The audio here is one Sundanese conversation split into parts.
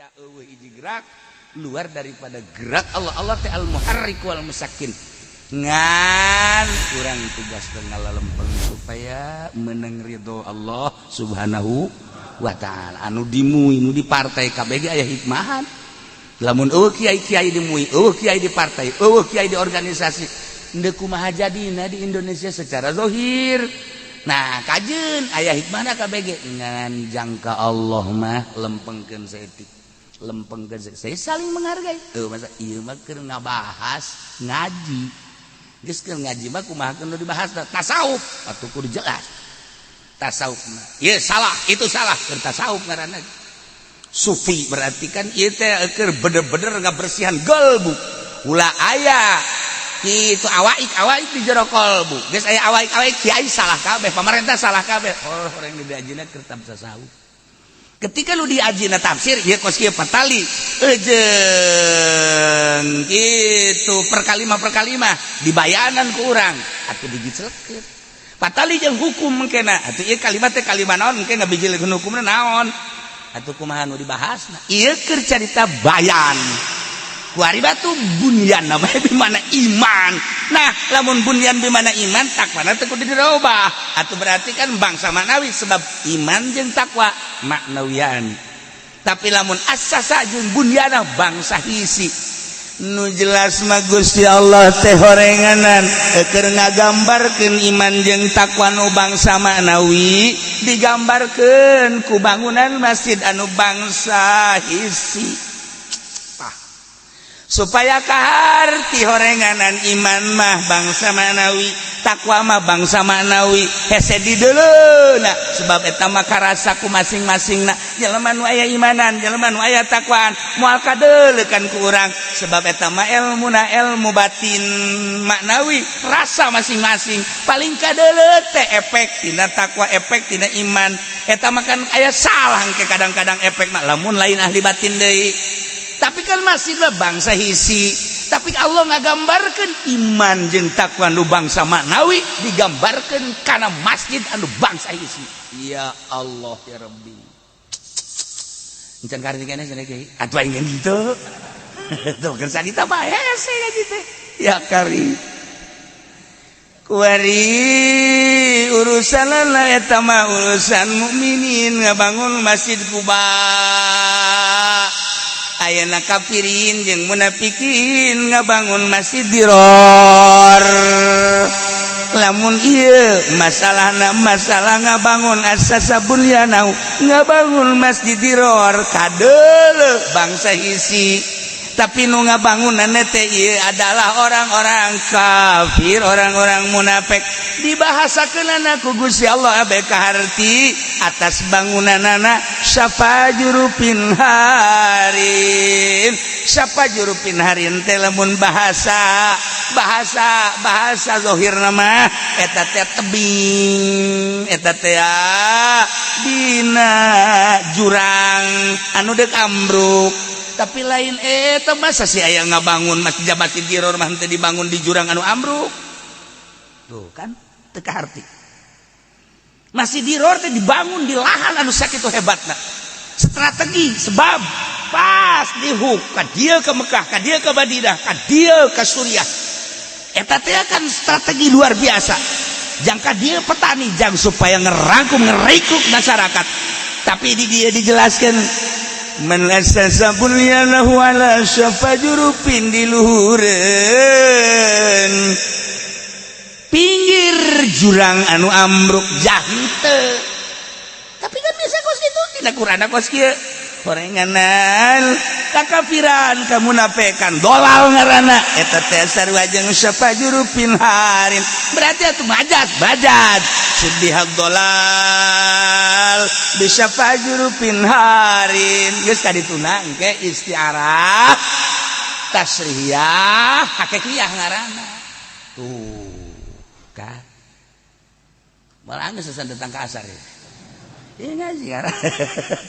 Da euweuh hiji gerak luar daripada gerak Allah. Allah teh al muharrik wal musakkin. Ngan kurang tugas ngalalempeng supaya menang ridho Allah Subhanahu wa Ta'ala. Anu dimui nu di partai KBG aya hikmahan. Lamun euweuh kiai-kiai dimui, euweuh kiai di partai, euweuh kiai di organisasi, ndeu kumaha jadina di Indonesia secara zahir? Nah, kajeun aya hikmahna KBG. Ngan jangka Allah mah lempengkeun saeutik, lempengkeun. Saya saling menghargai tuh. Masa ieu mah keur ngabahas ngaji, geus keur ngaji mah kumaha nu dibahas? Tasawuf atuh, kudu jelas tasawuf mah. Ieu salah, itu salah, keur tasawuf ngaranna sufi. Berarti kan ieu teh keur bener-bener ngabersihan galbu, ulah aya kitu awaik awaik di jero kolbu. Geus aya awaik awaik, kiai salah kabeh, pemerintah salah kabeh. Oh, orang di diajina keur tasawuf. Ketika lu diajina tafsir ieu kos kieu, patali eujeung kitu per kalimah, per kalimah dibayanan ku urang atuh digicelkeun. Patali jeung hukum mengkena atuh ieu kalimat teh kalimat naon, engke ngabijilkeun hukumna naon atuh, kumaha nu dibahasna. Ieu keur carita bayan. Kuari batu bunyan namanya bimana iman. Nah, lamun bunyan bimana iman, takwana teu kudu dirobah atuh. Berarti kan bangsa maknawi, sebab iman jeung takwa maknawian. Tapi lamun asasa jeung bunyana bangsa hisi. Nu jelas mah Gusti Allah teh horenganan keur ngagambarkeun iman jeung takwa nu bangsa maknawi, digambarkeun ku bangunan masjid anu bangsa hisi supaya kaharti. Horenganan iman mah bangsa maknawi, takwa mah bangsa maknawi, hese di nah, sebab eta mah karasa ku masing-masing. Nah, jelema nu aya imanan, jelema nu aya takwaan, moal kadeuleukan ku urang, sebab eta mah ilmuna ilmu batin maknawi, rasa masing-masing. Paling kadeuleu teh efek tina takwa, efek tina iman. Eta mah kan aya salah ke kadang-kadang efek mah lamun lain ahli batin deui. Tapi kan masih lah bangsa hisi. Tapi Allah ngagambarkan iman jeung takwa nu bangsa maknawi digambarkan karena masjid anu bangsa hisi. Ya Allah ya Rabbi, encan karti keneh cenah kiai atuh aing gitu tuh kan sarita mah hese ngaji teh. Ya kari kuari urusan lah eta mah, urusan mukminin ngabangun Masjid Kuba. Ayeuna kafirin jeung munafikin ngabangun Masjid Diror. Lamun ieu masalahna masalah ngabangun asasa bunyanahu, ngabangun Masjid Diror kadeuleu bangsa hisi. Tapi nu ngabangunan teh ieu adalah orang-orang kafir, orang-orang munafik. Dibahasakeun ku Gusti Allah abe kaharti atas bangunanana syafa jurufin harin. Syafa jurufin harin teh lamun bahasa bahasa bahasa zahir nama eta teh tebing, eta teh dina jurang anu dek ambruk. Tapi lain eta, masa sih aya ngabangun masjid, Masjid Diror mah teu dibangun di jurang anu ambruk? Tuh kan teu kaharti. Masjid Diror teh dibangun di lahan anu sakitu hebatna strategi, sebab pas dihuk ka dieu ke Mekah, ka dieu ke Madinah, ka dieu ke Suriah. Eta teh kan strategi luar biasa. Jangka dia petani, jang supaya ngerangkum ngerekrut masyarakat. Tapi di dia dijelaskan man asasa bunyanahu ala syafa jurufin, di luhureun pinggir jurang anu ambruk jahite. Tapi kan biasa kos gitu dina Quran, kos kieu horenganan kakafiran, kamunafikan, dolal ngaranna eta teh sarua jeung syafa jurufin harin. Berarti atuh majaz bajad syubbihad dolal bisyafa jurufin harin. Geus kadituna engke istiarah tasrihiyah hakikiyah ngaranna tuh kan. Malah geus datang ke asar ya. Iya, ngaji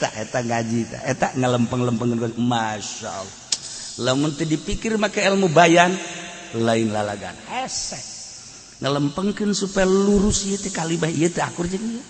tak eta ngaji tak eta ngelempeng-lempeng. Masya Allah, lamun teu dipikir make ilmu bayan lain lalagan hese ngelempengkeun supaya lurus ieu teh kalibah ieu teh akur jeung ieu.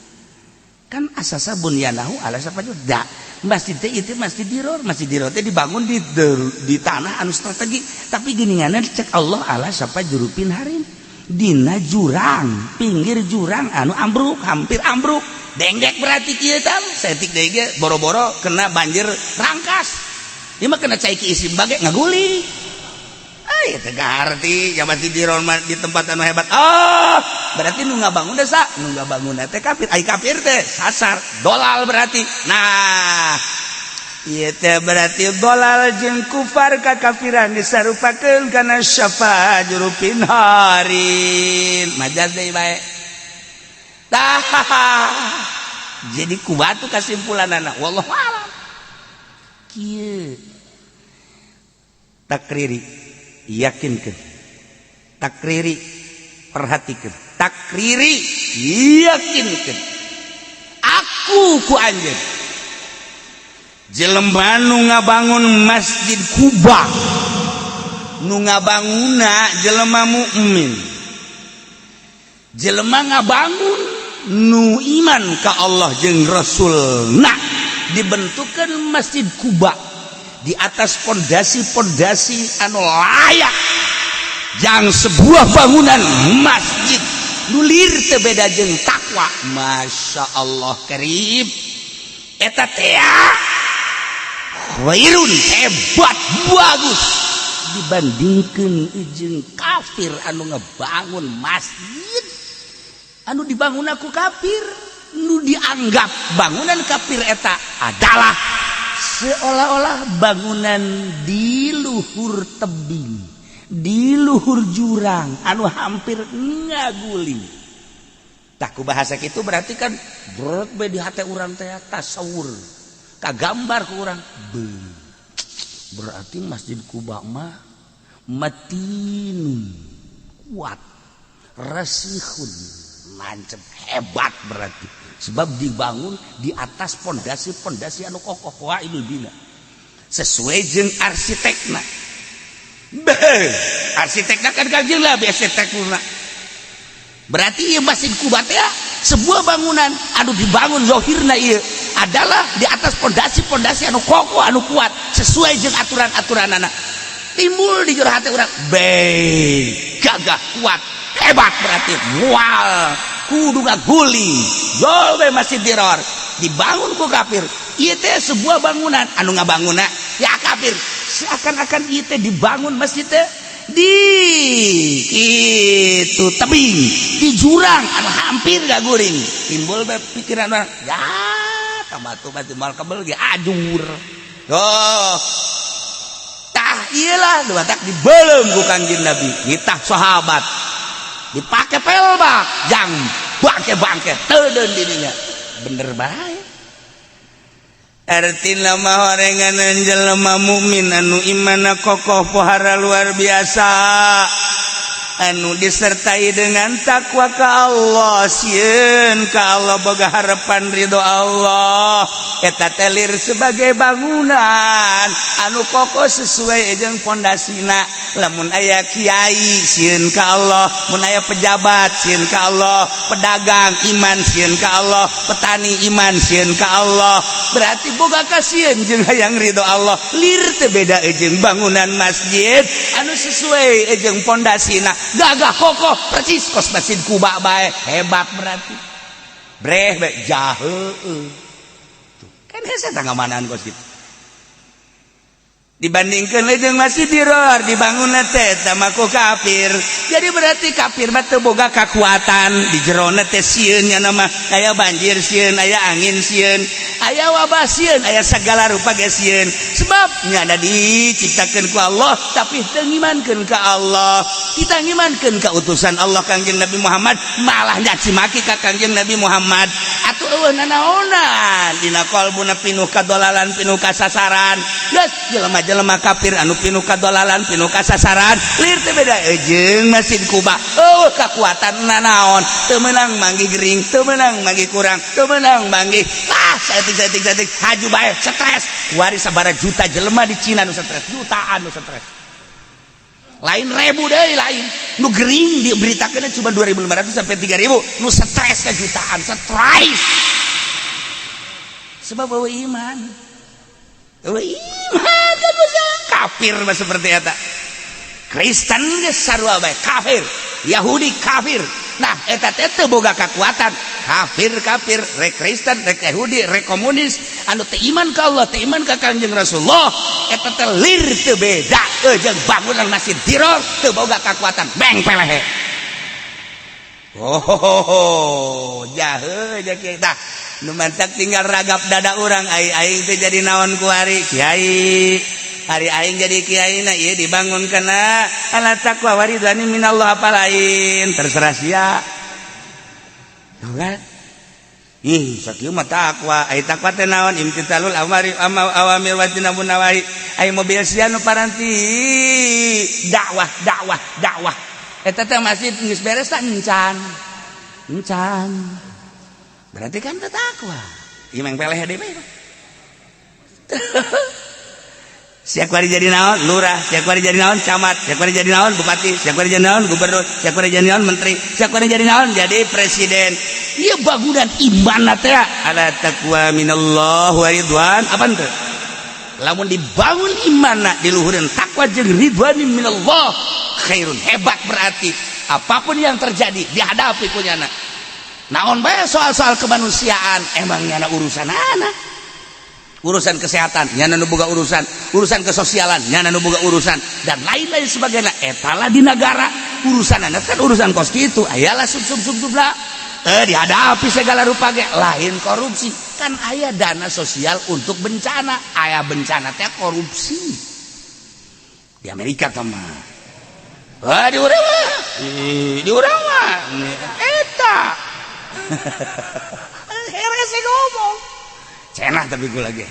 Kan asasa bunyanahu ala sapa da. Masjid teh itu masjid diror. Masjid diror teh dibangun di tanah anu strategi, tapi geningan cek Allah ala syafa jurufin harin, dina jurang, pinggir jurang anu ambruk, hampir ambruk, dengdek. Berarti kieu tam saeutik deui ge boro-boro kena banjir rangkas. Ieu mah kena cai kiisim bage ngaguling. Ay, teu ngarti ya masjid diror di tempat anu hebat. Oh, berarti nu ngabangun desa, nu ngabangun teh kafir. Ai kafir teh sasar, dolal berarti. Nah, ieu teh berarti dolal jeung kufar, kakafiran disarupakeun kana syafa jurufin harin. Majaz deui bae. Tah, jadi ku batu kesimpulanana, wallahu alam. Kieu takriri, yakinkeun, takriri, perhatikan, takriri, yakinkeun aku ku anjeun, jelema nu ngabangun Masjid Kuba, nu ngabanguna jelema mukmin, jelema ngabangun nu iman ka Allah jeung Rasul. Nah, dibentukkan Masjid Kuba di atas pondasi-pondasi anu layak jang sebuah bangunan masjid, nulir teu beda jeung takwa. Masya Allah karib, eta teh khairun, hebat, bagus dibandingkan jeung kafir anu ngebangun masjid anu dibangun ku kafir, nu dianggap bangunan kafir eta adalah seolah-olah bangunan di luhur tebing, di luhur jurang anu hampir ngaguling. Tah, ku bahasa itu berarti kan berat be di hati urang teh, tasawur kagambar ku urang. Be, berarti Masjid Kuba mah matinun, kuat, rasihun, nancep, hebat berarti, sebab dibangun di atas pondasi-pondasi anu kokoh, qawaidul bina, sesuai jeung arsitekna. Beh, arsitekna kan kanjeng lah arsitekna. Berarti ieu Masjid Kuba teh sebuah bangunan anu dibangun zohirna ieu adalah di atas pondasi-pondasi anu kokoh, anu kuat, sesuai jeung aturan-aturanana. Timbul di jero hati urang, be, gagah, kuat, hebat, berarti mual kudu ngaguling. Jol be Masjid Diror dibangun ku kafir. Ieu teh sebuah bangunan anu ngabanguna ya kafir, seakan-akan ieu teh dibangun masjid teh di itu tebing, di jurang anu hampir gaguling. Timbul be pikiran orang, ya tambah tuh batu mal kebel ge ajur. Oh, tah, iyalah dua tak dibelum ku Kangjeng Nabi, nitah sahabat dipakai pelbak jang bangke-bangke teudeun dirinya. Bener bae. Artina mah horengan jelema mukmin anu imana kokoh, pohara luar biasa, anu disertai dengan takwa ka Allah, sieun ka Allah, boga harapan ridho Allah, eta telir sebagai bangunan anu kokoh sesuai jeung pondasina. Lamun aya kiai sieun ka Allah, mun aya pejabat sieun ka Allah, pedagang iman sieun ka Allah, petani iman sieun ka Allah, berarti boga kasieun jeung hayang ridho Allah. Lir teu beda jeung bangunan masjid anu sesuai jeung pondasina, gagah, kokoh, persis kos Masjid Kuba bae, hebat berarti. Breh be jahe kan hese tanggamanaan kos gitu dibandingkan jeung Masjid Diror dibangun teh sama ku kafir. Jadi berarti kafir mah teu boga kekuatan di jerona teh. Sieun nya nama aya banjir sieun, aya angin sieun, aya wabah sieun, aya segala rupa ge sieun, sebab nya ada diciptakeun ku Allah tapi teu ngimankeun ka Allah, kita ngimankeun ka utusan Allah Kangjeng Nabi Muhammad, malah nyaci maki ka Kangjeng Nabi Muhammad. Atuh eueuh nanaonan dina qalbuna, pinuh kadolalan, pinuh kasasaran. Geus, jelema-jelema kafir anu pinuh kadolalan, pinuh kasasaran, lir teu beda jeung Masjid Kuba. Oh, kekuatan nanaon, teu meunang manggih gering, teu meunang manggih kurang, teu meunang manggih. Ah, saeutik saeutik saeutik haju bae stres. Kuari sabaraha juta jelema di Cina nu stres, jutaan nu stres, lain ribu deui, lain. Nu gering diberitakeun cuma 2500 sampai 3000, nu stres ke jutaan stres, sebab bawa iman. Iman kan kafir mah seperti eta. Kristen geus sarua bae kafir, Yahudi kafir. Nah, eta teh teu boga kekuatan. Kafir kafir, rek Kristen, rek Yahudi, rek komunis, anu teu iman ka Allah, teu iman ka Kanjeng Rasulullah, eta teh lir teu beda jeung bangunan Masjid Dirar, teu boga kekuatan, beng pelehe. Oh, jahe ja kieu tah. Nu mantak tinggal ragap dada urang, ai aing teh jadi naon kuari kiai. Hari aing jadi kiai na ieu dibangun kana ala taqwa waridwani minallah, apa lain terserah sia. Tuh kan? Ih, sakieu mah takwa. Ai takwa teh naon? Imtithalul amari awamir wa tinabun nawahi. Ai mobil sia nu paranti dakwah dakwah dakwah. Eta teh masjid geus beres tak encan. Encan. Berarti kan teu takwa. Ieu mah peleh deui mah. Sia kuari jadi naon? Lurah, sia kuari jadi naon? Camat, sia kuari jadi naon? Bupati, sia kuari jadi naon? Gubernur, sia kuari jadi naon? Menteri, sia kuari jadi naon? Jadi presiden. Ieu bangunan iman teh ala taqwa minallah wa ridwan. Apa teu? Lamun dibangun iman diluhureun takwa jeung ridwan minallah, khairun, hebat berarti. Apapun yang terjadi dihadapi ku nyana. Naon bae soal-soal kemanusiaan, emang nyana urusan anak. Urusan kesehatan nyana nu boga urusan, urusan kesosialan nyana nu boga urusan, dan lain-lain sebagainya. Etalah di negara urusan anak kan urusan kos gitu, ayalah sub sub sub sub lah, dihadapi segala rupa ge lain korupsi kan. Aya dana sosial untuk bencana, aya bencana teh korupsi di Amerika mah. Wah, di urang mah, di urang mah eta hese ngomong cenah, tapi gue lagi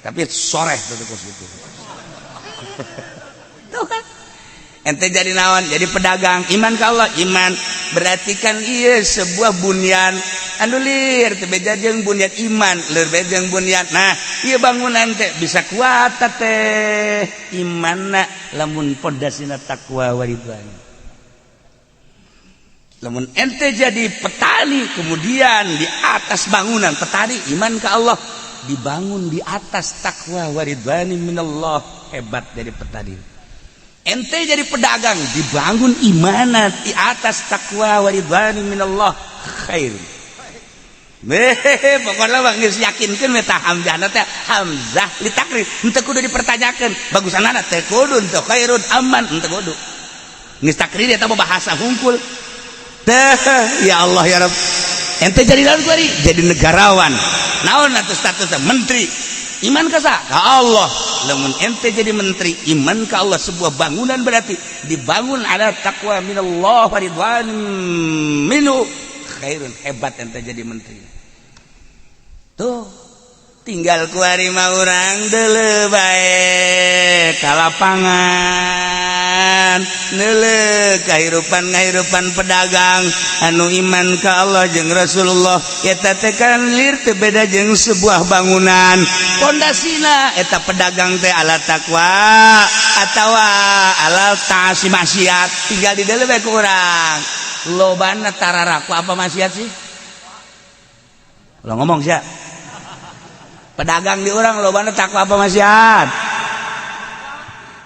tapi sore tuh kos gitu. Tuh kan, ente jadi naon? Jadi pedagang, iman ka Allah, iman berarti kan iya sebuah bunyan anu lir teu beda jeung bunyan iman, lir beda jeung bunyan. Nah, iya bangunan teh bisa kuat teh imanna lamun pondasina takwa waridwan. Lamun ente jadi petani, kemudian di atas bangunan petani iman ke Allah dibangun di atas takwa waridwani minallah, hebat jadi petani. Ente jadi pedagang, dibangun imanat di atas takwa waridwani minallah, khair. Beh, pokoknya bang geus yakinkeun we tah hamzah teh hamzah litakrir, henteu kudu dipertanyakeun bagusanana teh, kudu henteu, khairun aman henteu kudu, geus takrir eta mah bahasa hungkul teh. Ya Allah ya Rabb, ente jadi naon kuari? Jadi negarawan, naon atuh statusnya? Menteri. Iman ka sa ka Allah. Lamun ente jadi menteri, iman ka Allah, sebuah bangunan berarti dibangun ada takwa minallah wa ridwan minhu, khairun, hebat ente jadi menteri. Tuh, tinggal kuari mah urang deuleu bae ka lapangan, neuleu kahirupan ngahirupan pedagang anu iman ka Allah jeung Rasulullah. Eta teh kan lir teu beda jeung sebuah bangunan pondasina. Eta pedagang teh ala takwa atawa ala taasi maksiat, tinggal di deuleu bae ku urang. Lobana tararaku apa maksiat sih lo ngomong sih? Pedagang di urang lobana takwa apa maksiat?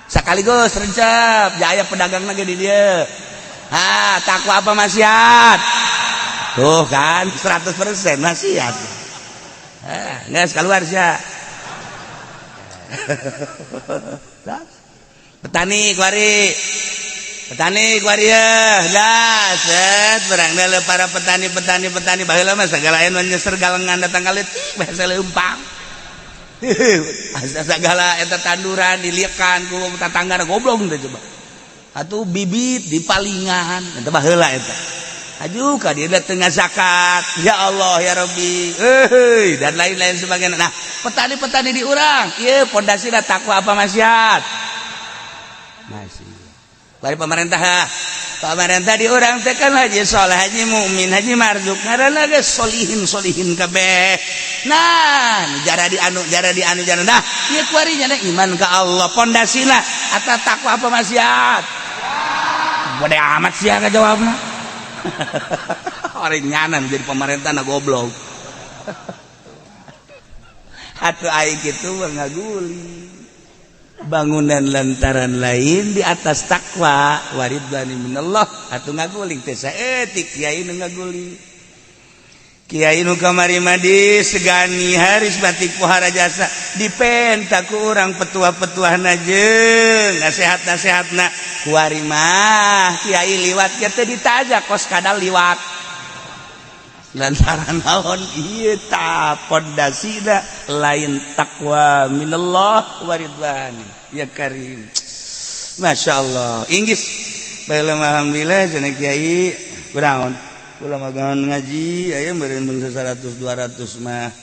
Sekaligus rencep jaya pedagang lagi di dia. Ha, takwa apa maksiat? Tuh kan 100% maksiat. Ah, nggak keluar sih. Petani kuari, petani kuari ya dah set berang dalam para petani petani petani baheula mah segala anu nyeser galengan datang kaletik bahasa leumpang. Asa segala eta tanduran diliakan ku tetangga goblok teh coba. Atuh bibit dipalingan eta baheula eta. Aduh ka dia tengah zakat. Ya Allah ya Rabbi. Euy, dan lain-lain sebagainya. Nah, petani-petani di urang, ieu pondasina takwa apa maksiat? Masih. Bari pemerintah, pemerintah di urang teh kan Haji Soleh, Haji Mukmin, Haji Marzuk, ngaranna geus solihin solihin kabeh. Nah, jara di anu, jara di anu, jara. Nah, ieu kuari nya iman ka Allah pondasina atau takwa apa maksiat? Bodoh amat sih ya jawabna. Orang nyanan jadi pemerintah na goblok. Atuh aing kitu mah ngaguling bangunan lantaran lain di atas takwa waridwani minallah. Atuh ngaguling teh saeutik kiai nu ngaguling. Kiai nu kamari mah disegani, haris batik, pohara jasa, dipenta ku urang petua-petuahna jeung nasehat-nasehatna. Kuari mah kiai liwat ge teu ditaja, kos kadal liwat. Lantaran naon? Ieu ta pondasina lain takwa minallah waridwani ya karim. Masya Allah, inggis bae. Alhamdulillah cenah kiai, kunaon kula mah ngaji aya meureun bangsa 100 200 mah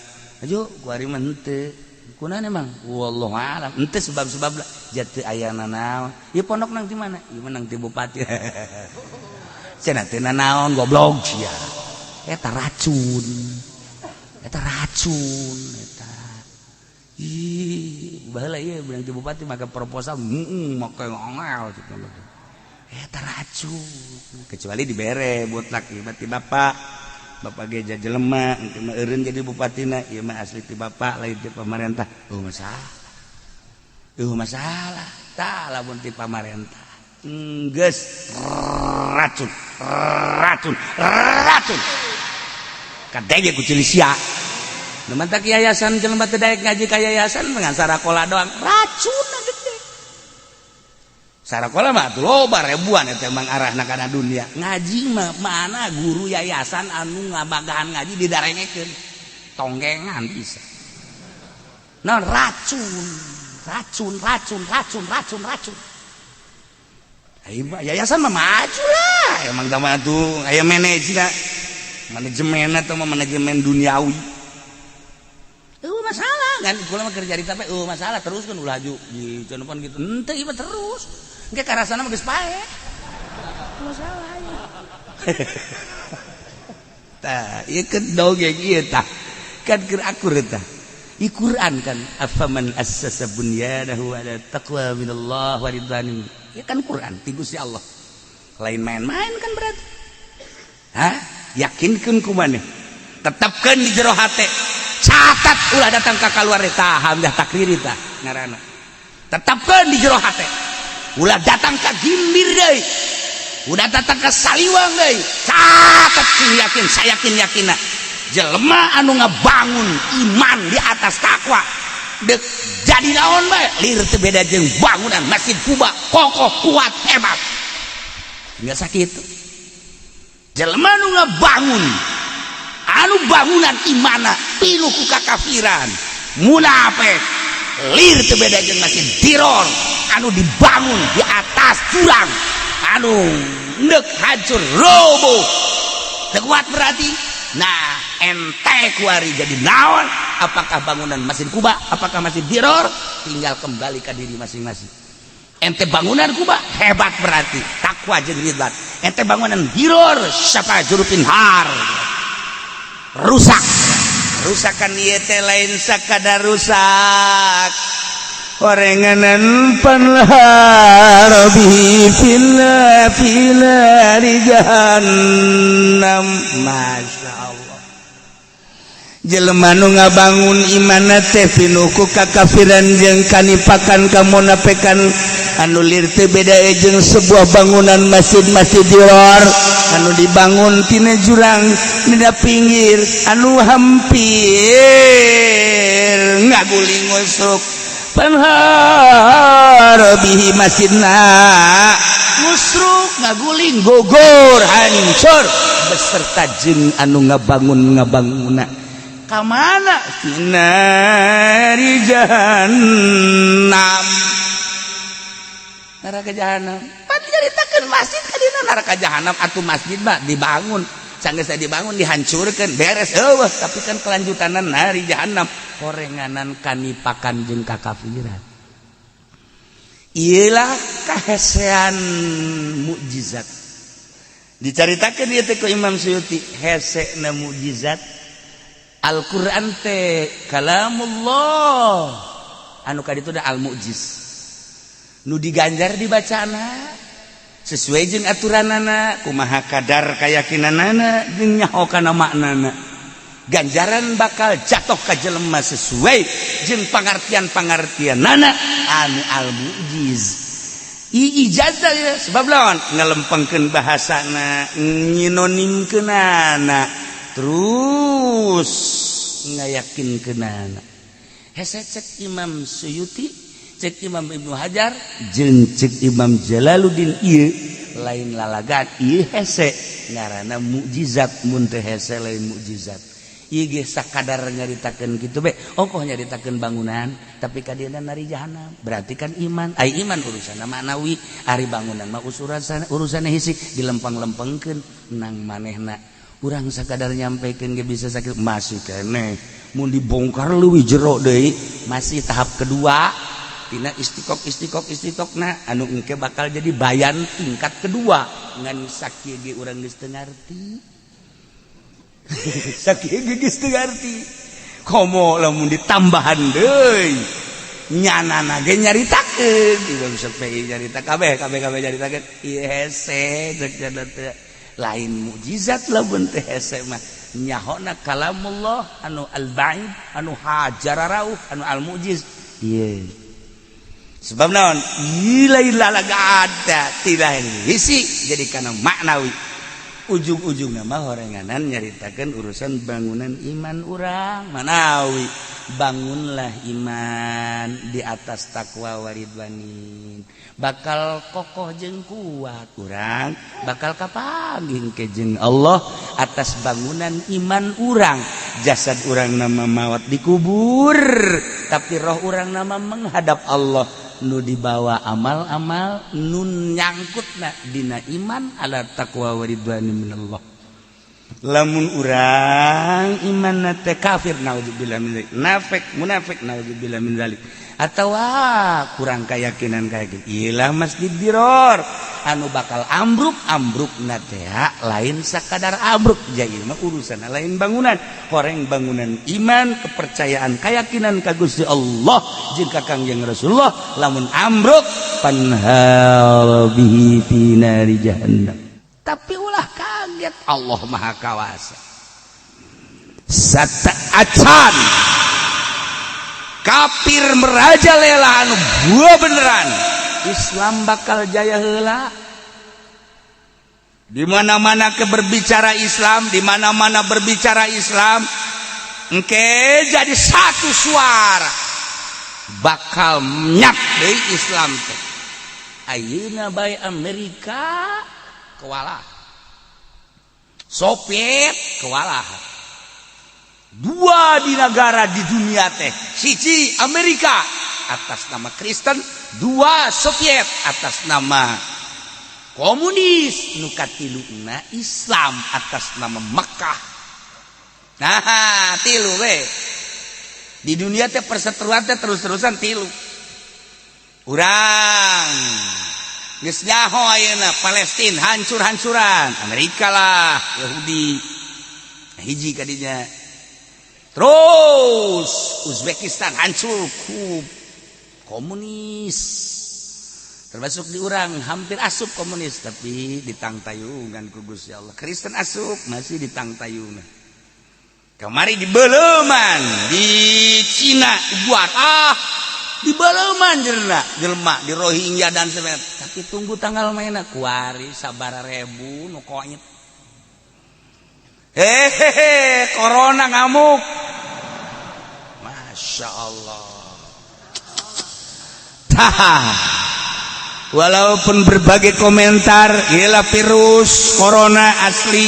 aju. Kuari mah henteu. Kunaon emang? Wallahu alam, henteu sebab-sebab lah jatuh aya nanaon. Ieu pondok nang di mana? Ieu mah nang ti bupati cenah, teu nanaon. Goblok sia, eta racun, eta racun eta. Ih, baheula ieu bilang ti bupati maka proposal make ngangel gitu. Eta racun, kecuali dibere botlak ieu mah ti bapak, bapak ge jelema engke mah eureun jadi bupatina, ieu mah asli ti bapak, lain ti pamarentah. Oh, masalah, oh, masalah. Tah, lamun ti pamarentah geus racun, racun, racun. Kadenge ku sia. Nu mantak yayasan, jelema teu daek ngaji ka yayasan dengan sarakola doang, racun gede. Sarakola mah atuh loba ribuan, eta emang arahna kana dunia. Ngaji mah mana guru yayasan anu ngabagahan ngaji didarengekeun, tonggengan bisa. Nah, racun, racun, racun, racun, racun, racun. Ayo, yayasan mah maju lah emang sama tuh aya manajemen, manajemen atau manajemen duniawi. Oh, masalah kan kula mah kerja di tapi oh masalah terus kan ulah laju di cenah gitu. Henteu, ieu terus engke karasana mah geus paeh. Masalah ya tah, ieu kan dongeng ieu tah kan keur akur tah. I Quran kan afaman assasa bunyanahu ala taqwa minallah wa ridwanin. Ya kan Quran ti Gusti Allah. Lain main-main kan berarti. Hah? Yakinkeun ku maneh. Tetapkeun di jero hate. Catat, ulah datang ka kaluar tah, hamzah takriri tah ngaranna. Tetapkeun di jero hate. Ulah datang ka Gimbir deui. Udah datang ke Saliwang deui. Catat yakin, saya yakin yakinna. Jelema anu ngabangun iman di atas takwa dek jadi naon bae lir teu beda jeung bangunan Masjid Kuba, kokoh, kuat, hebat. Enggak sakit. Jelema anu ngabangun anu bangunan imana pinuh ku kakafiran, munafik, lir teu beda jeung Masjid Diror anu dibangun di atas jurang anu ndek hancur roboh, teu kuat berarti. Nah, ente kuari jadi naon? Apakah bangunan Masjid Kuba, apakah Masjid Diror? Tinggal kembali ke diri masing-masing. Ente bangunan Kuba hebat, berarti takwa jeung ridwan. Ente bangunan Diror, siapa jurupin har, rusak. Rusakan ieu teh lain sakadar rusak orenganan, fanhara bihi fi nari jahannam. Masya Allah, jelema nu ngabangun imana teh pinuh ku kakafiran jeung kanipakan, kamunafikan, anu lir teu beda jeung sebuah bangunan masjid, Masjid Diror, anu dibangun tina jurang dina pinggir anu hampir ngaguling, ngusruk. Fanhara bihi masjidna ngusruk, ngaguling, gogor, hancur beserta jeung anu ngabangun ngabanguna. Ka mana? Finari jahannam, neraka jahanam. Pan dicaritakeun masjid ka dina neraka jahanam. Atuh masjid mah dibangun, sanggeus dibangun dihancurkeun, beres eueuh, tapi kan kelanjutanan nari jahanam, horenganan kanipakan jeung kakafiran. Iyalah kahesean mukjizat dicaritakeun ieu teh ku Imam Suyuti, hese na mukjizat Al-Qur'an teh kalamullah anu kaditu da al-mu'jiz nu diganjar dibacana sesuai jeung aturanana, kumaha kadar keyakinanana jeung nyaho kana maknana. Ganjaran bakal jatuh ka jelema sesuai jeung pangartian-pangartianana anu al mujiz. Ijazah ya, sebab lawan ngelempengkeun bahasana, nyinonimkeunana, terus ngayakinkeunana. Hese cek Imam Suyuti, cek Imam Ibnu Hajar, jeung cek Imam Jalaluddin, ieu lain lalagan, ieu hese ngaranna mukjizat. Mun teu hese, lain mukjizat. Ieu ge sakadar nyaritakeun kitu be. Ongkoh nyaritakeun bangunan, tapi kadieuna nari jahanam, berarti kan iman. Ai iman urusanna maknawi, ari bangunan mah urusan urusan hisi, dilempeng-lempengkeun nang manehna. Urang sakadar nyampaikan ge bisa sakit. Masih keneh mun dibongkar leuwih jero deui, masih tahap kedua tina istiqok istiqok istiqok. Nah, anu engke bakal jadi bayan tingkat kedua. Ngan sakieu ge urang geus teu ngarti, sakieu ge geus teu ngarti, komo lamun ditambahan deui. Nyanana ge nyaritakeun, Imam Syafi'i nyarita, kabeh kabeh kabeh nyaritakeun, ieu hese cek teh lain mukjizat. Lamun teh hese mah nyahona kalamullah anu al-ba'id, anu hajararauh, anu al-mujiz ieu. Sebab naon? Ieu lain lalaga, tidak hisi, jadi kana maknawi. Ujung-ujungna mah horenganan nyaritakeun urusan bangunan iman urang manawi. Bangunlah iman di atas takwa waridwanin, bakal kokoh jeung kuat. Urang bakal kapanggih ke jeung Allah atas bangunan iman urang. Jasad urang nama maut dikubur, tapi roh urang nama menghadap Allah nu dibawa amal-amal nu nyangkutna dina iman ala taqwa waridwani minallah. Lamun urang iman teh kafir, naudzubillah min dzalik, nafek, munafik, naudzubillah min dzalik, atawa kurang keyakinan kayak gitu, ilah Masjid Diror anu bakal ambruk. Ambruk na teh lain sakadar ambruk, jadi mah urusan lain bangunan, horeng bangunan iman, kepercayaan, keyakinan ka Gusti Allah jeung ka Kangjeng Rasulullah. Lamun ambruk, fanhal bihi fi nari jahannam. Tapi ulah kaget, Allah Maha Kawasa. Sata acan kafir merajalela anu buah beneran, Islam bakal jaya heula. Di mana-mana ke berbicara Islam, di mana-mana berbicara Islam, engke jadi satu suara, bakal nyak deui Islam teh. Ayeuna bae Amerika kewalahan, Soviet kewalahan. Dua di negara di dunia teh, siji Amerika atas nama Kristen, dua Soviet atas nama komunis, nu katiluna Islam atas nama Mekah. Nah, tilu we di dunia teh perseteruan teh terus-terusan tilu. Urang geus nyaho ayeuna Palestina hancur-hancuran, Amerika lah, Yahudi hiji kadinya. Terus Uzbekistan hancur ku komunis, termasuk di urang hampir asup komunis, tapi ditangtayungan ku Gusti Allah. Kristen asup, masih ditangtayungan. Kemari di Beleman di Cina buat di Beleman jelema jelema di Rohingya dan sebagainya. Tapi tunggu tanggal mainnya, kuari sabara ribu nu koit. Hehehe, corona ngamuk. Masya Allah. Tah, walaupun berbagai komentar ialah virus corona asli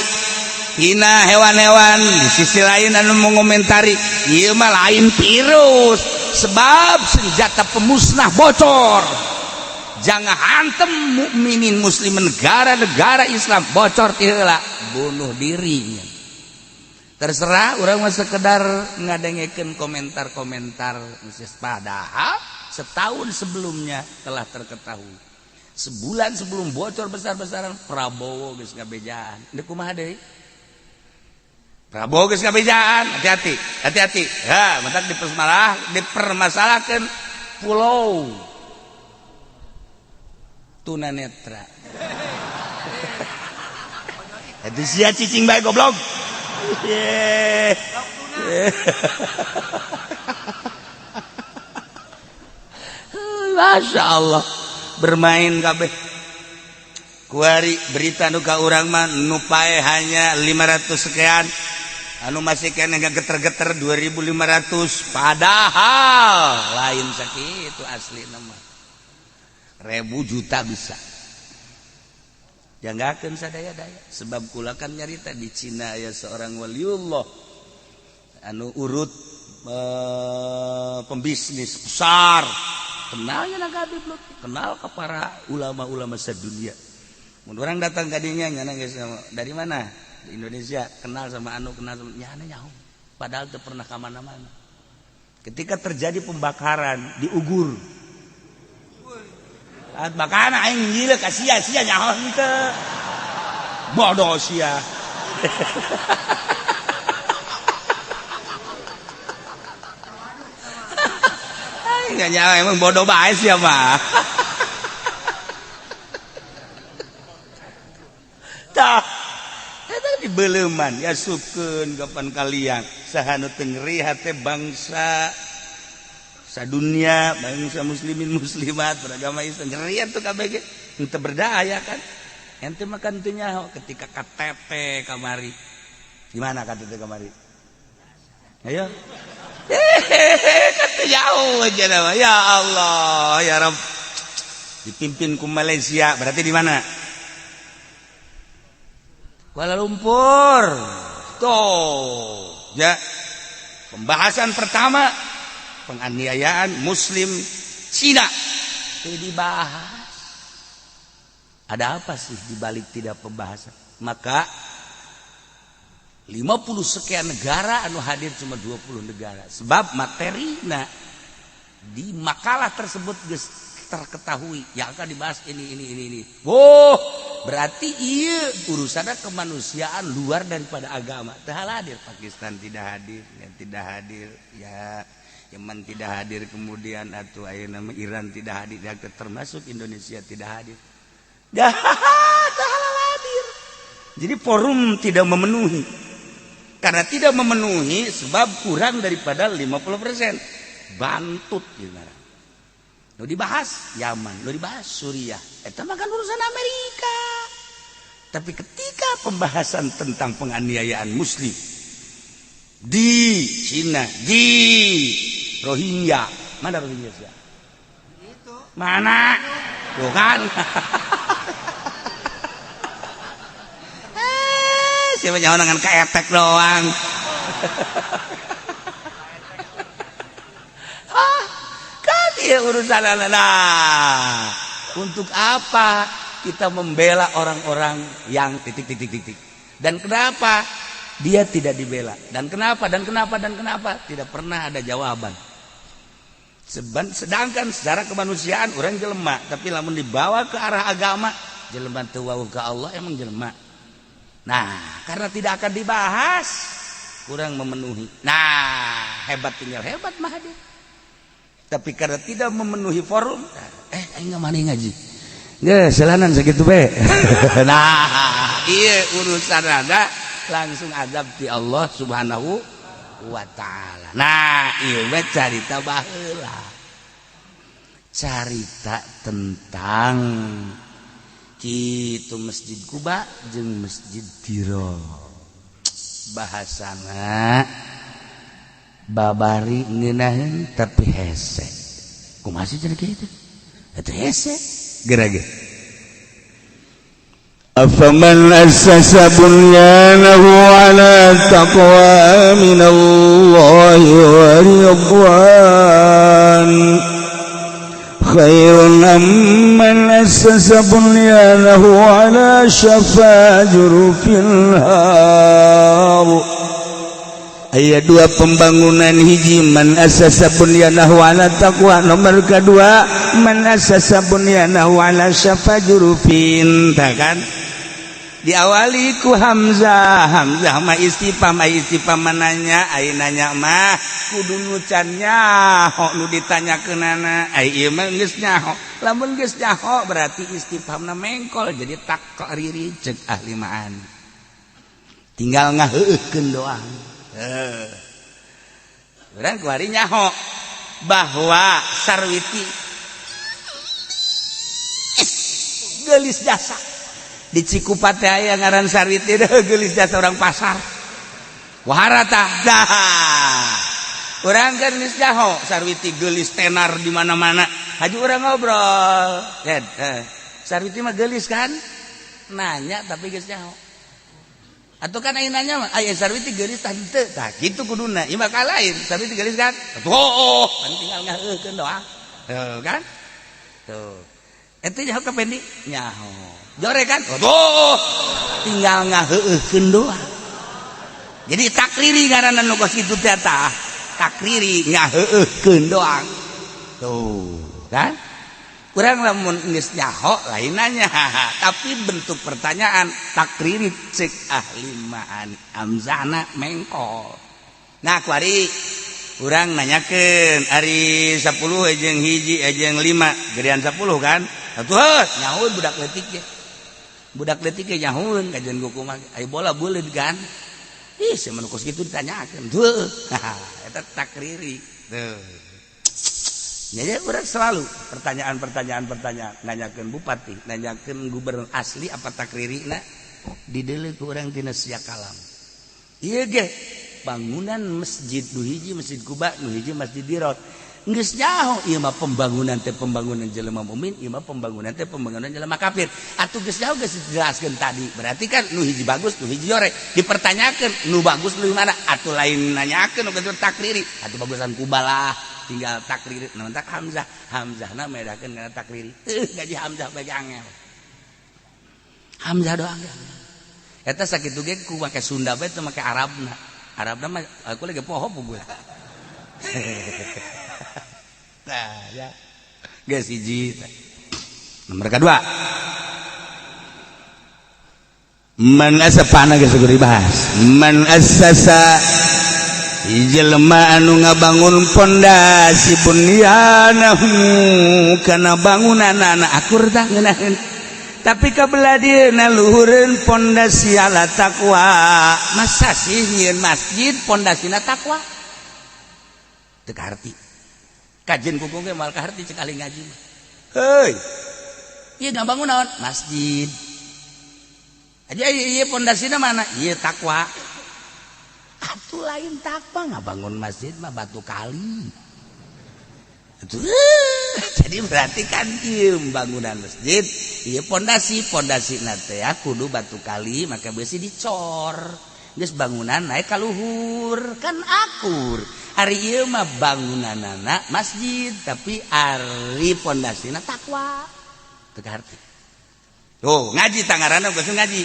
hina hewan-hewan, di sisi lain anu mengomentari ieu mah lain virus sebab senjata pemusnah bocor, jangan hantem mukminin muslim, negara-negara Islam bocor ti heula, bunuh dirinya. Terserah, urang mah sekedar ngadengekeun komentar-komentar, padahal setahun sebelumnya telah terketahui. Sebulan sebelum bocor besar-besaran, Prabowo geus ngabejaan. Deuk kumaha deui? Prabowo geus ngabejaan, hati-hati, hati-hati. Ya, matak dipermasalah, dipermasalahkan pulau tunanetra. Itu sia cicing bae, goblok. Ye. Masya Allah bermain kabeh. Kuari berita nu ka urang mah nu pae hanya 500 sekian, anu masih keneh geter-geter 2500, padahal lain sakitu asli nama ribu juta bisa. Janggakeun sadaya-daya sebab kula kan nyarita di Cina aya seorang waliullah anu urut pembisnis besar, kenalnya Nabi Lutfi, kenal ke para ulama-ulama sedunia. Mun orang datang ka dinya nyana geus dari mana? Di Indonesia, kenal sama anu, kenal sama nyana nyaho. Padahal teu pernah ka mana-mana. Ketika terjadi pembakaran di Ugur. Makana aing gila ka sia sia nyaho henteu. Bodoh sia. Aing nyaho emang bodoh bae sia mah. Tah eta dibeleuman ya sukeun kapan kalian saha nu teu ngeri hate bangsa sadunia, bangsa muslimin muslimat beragama Islam nyeri atuh kabeh ge henteu berdaya kan. Ente makan teu nyaho ketika KTP kamari. Gimana KTP kamari? Ayo. Kata jauh aja nama. Ya Allah, ya Rabb. Dipimpin ku Malaysia, berarti di mana? Kuala Lumpur. Tuh, ya. Pembahasan pertama penganiayaan Muslim Cina. Itu dibahas. Ada apa sih dibalik tidak pembahasan? Maka 50 sekian negara anu hadir cuma 20 negara. Sebab materina di makalah tersebut geus terketahui yang akan dibahas ini. Wow, berarti iya urusannya kemanusiaan luar daripada agama. Teu hadir Pakistan tidak hadir, ya tidak hadir, ya Yaman tidak hadir, kemudian atau ayeuna nama Iran tidak hadir, ya, termasuk Indonesia tidak hadir. Dah, teu hadir. Jadi forum tidak memenuhi. Karena tidak memenuhi sebab kurang daripada 50%. Bantut gimana? Nu dibahas Yaman, nu dibahas Suriah. Eta mah kan urusan Amerika. Tapi ketika pembahasan tentang penganiayaan Muslim di Cina, di Rohingya, mana Rohingya sih? Mana? Tuh kan? Siapa nyawa dengan keetek doang. Kan dia urusan. Nah, untuk apa kita membela orang-orang yang titik titik titik? Dan kenapa dia tidak dibela? Dan kenapa? Dan kenapa? Dan kenapa? Tidak pernah ada jawaban. Sedangkan secara kemanusiaan orang jelema, tapi lamun dibawa ke arah agama, jelema teu wawuh ka Allah emang jelema. Nah, karena tidak akan dibahas, kurang memenuhi. Nah, hebat tinggal hebat Mahathir. Tapi karena tidak memenuhi forum, aing mana ngaji? Nggak, selanan segitu be. Nah, iya urusan ada langsung azab di Allah Subhanahu wa taala. Nah, iya we carita baheula. Carita tentang kitu Masjid Quba jeung Masjid Diro. Bahasana babari ngeunaheun tapi hese. Kumaha sih cenah kitu? Eta hese geura ge. Afaman assasa bunyanahu ala taqwa minallahi wa ridwan khairun amman assasa bunyanahu ala syafa jurufin har. Ayat dua pembangunan hiji man asasa bunyanahu ala taqwa, nomor kedua man asasa bunyanahu ala syafa jurufin. Tah kan diawali ku hamzah, hamzah mah istifham, ai istifham nanya, ai nanya mah kudu nu can nyaho nu ditanyakeunana, ai ieu mah geus nyaho. Lamun geus nyaho berarti istifhamna mengkol jadi takriri cek ahli ma'an. Tinggal ngaheueuhkeun doang. Urang kuari nyaho bahwa Sarwiti gelis jasa di Cikupa teh aya ngaran Sarwiti deh, gelis jasa orang pasar wahara tah dah. Urang kan geus nyaho Sarwiti gelis, tenar di mana-mana. Haji urang ngobrol, Ded, Sarwiti mah gelis kan, nanya tapi geus nyaho. Atau kan aya nanya mah, aya Sarwiti geulis tah henteu? Tah kitu kuduna. Ieu mah lain. Sarwiti geulis kan? Tuh, oh, kan tinggal ngaheukeun doang. Tuh kan? Tuh. Eta nyaho ka Pendi? Nyaho. Jore kan? Tuh, tinggal ngaheukeun doang. Jadi takriri ngaranna nu kos kitu teh tah. Takriri, ngaheukeun doang. Tuh, kan? Kurang lamun geus nyaho lain nanya, tapi bentuk pertanyaan takriri, cek ahli ma'ani hamzahna mengkol. Nah, kuari urang nanyakeun ari 10 jeung hiji jeung 5 gedean 10 kan? Atuh nyahoeun budak leutik ge. Budak leutik ge nyahoeun kajian kumaha aya bola buleud kan? Ih, sia kos kitu ditanyakeun. Tuh, eta takriri. Tuh. Jadi urang selalu pertanyaan-pertanyaan, pertanyaan, nanyakeun bupati, nanyakeun gubernur, asli apa takriri na dideuleu ku urang tina sia kalam. Ieu ge bangunan masjid, nu hiji Masjid Kuba, nu hiji Masjid Dirot. Geus nyaho ieu mah pembangunan teh pembangunan jelema mukmin, ieu mah pembangunan teh pembangunan jelema kafir. Atuh geus nyaho, geus dijelaskeun tadi. Berarti kan nu hiji bagus, nu hiji jore. Dipertanyakeun nu bagus nu mana? Atuh lain nanyakeun nu takriri. Atuh bagusan Kuba lah. Tinggal takriri, naon tak hamzah, hamzahna medakeun kana takriri. Gaji hamzah bagi angel. Hamzah doang ya. Eta sakitu ge ku make Sunda bae teu make Arabna. Arabna mah aku lagi poho gue. Nah, ya. Geus hiji. Nomor kedua. Man asapana geus dibahas. Man assasa, jelema anu ngabangun pondasi, bunyanahu kana bangunanana akur tah ngeunaheun, tapi kabelah dieuna luhureun pondasi ala takwa. Masa sih nyieun masjid pondasina takwa? Teu kaharti kajian kuku ge moal kaharti cek ahli ngaji mah. Heuy, ieu ngabangun naon? Masjid aja. Ieu pondasina mana ieu? Takwa. Atuh lain takwa, ngabangun masjid mah batu kali. Atuh, jadi berarti kan ieu bangunan masjid ieu pondasi, pondasi teh kudu batu kali, maka besi dicor, geus bangunan naik ka luhur kan akur. Ari ieu mah bangunanana masjid tapi ari pondasina takwa, teu kaharti. Tuh, ngaji tangaranna geus ngaji.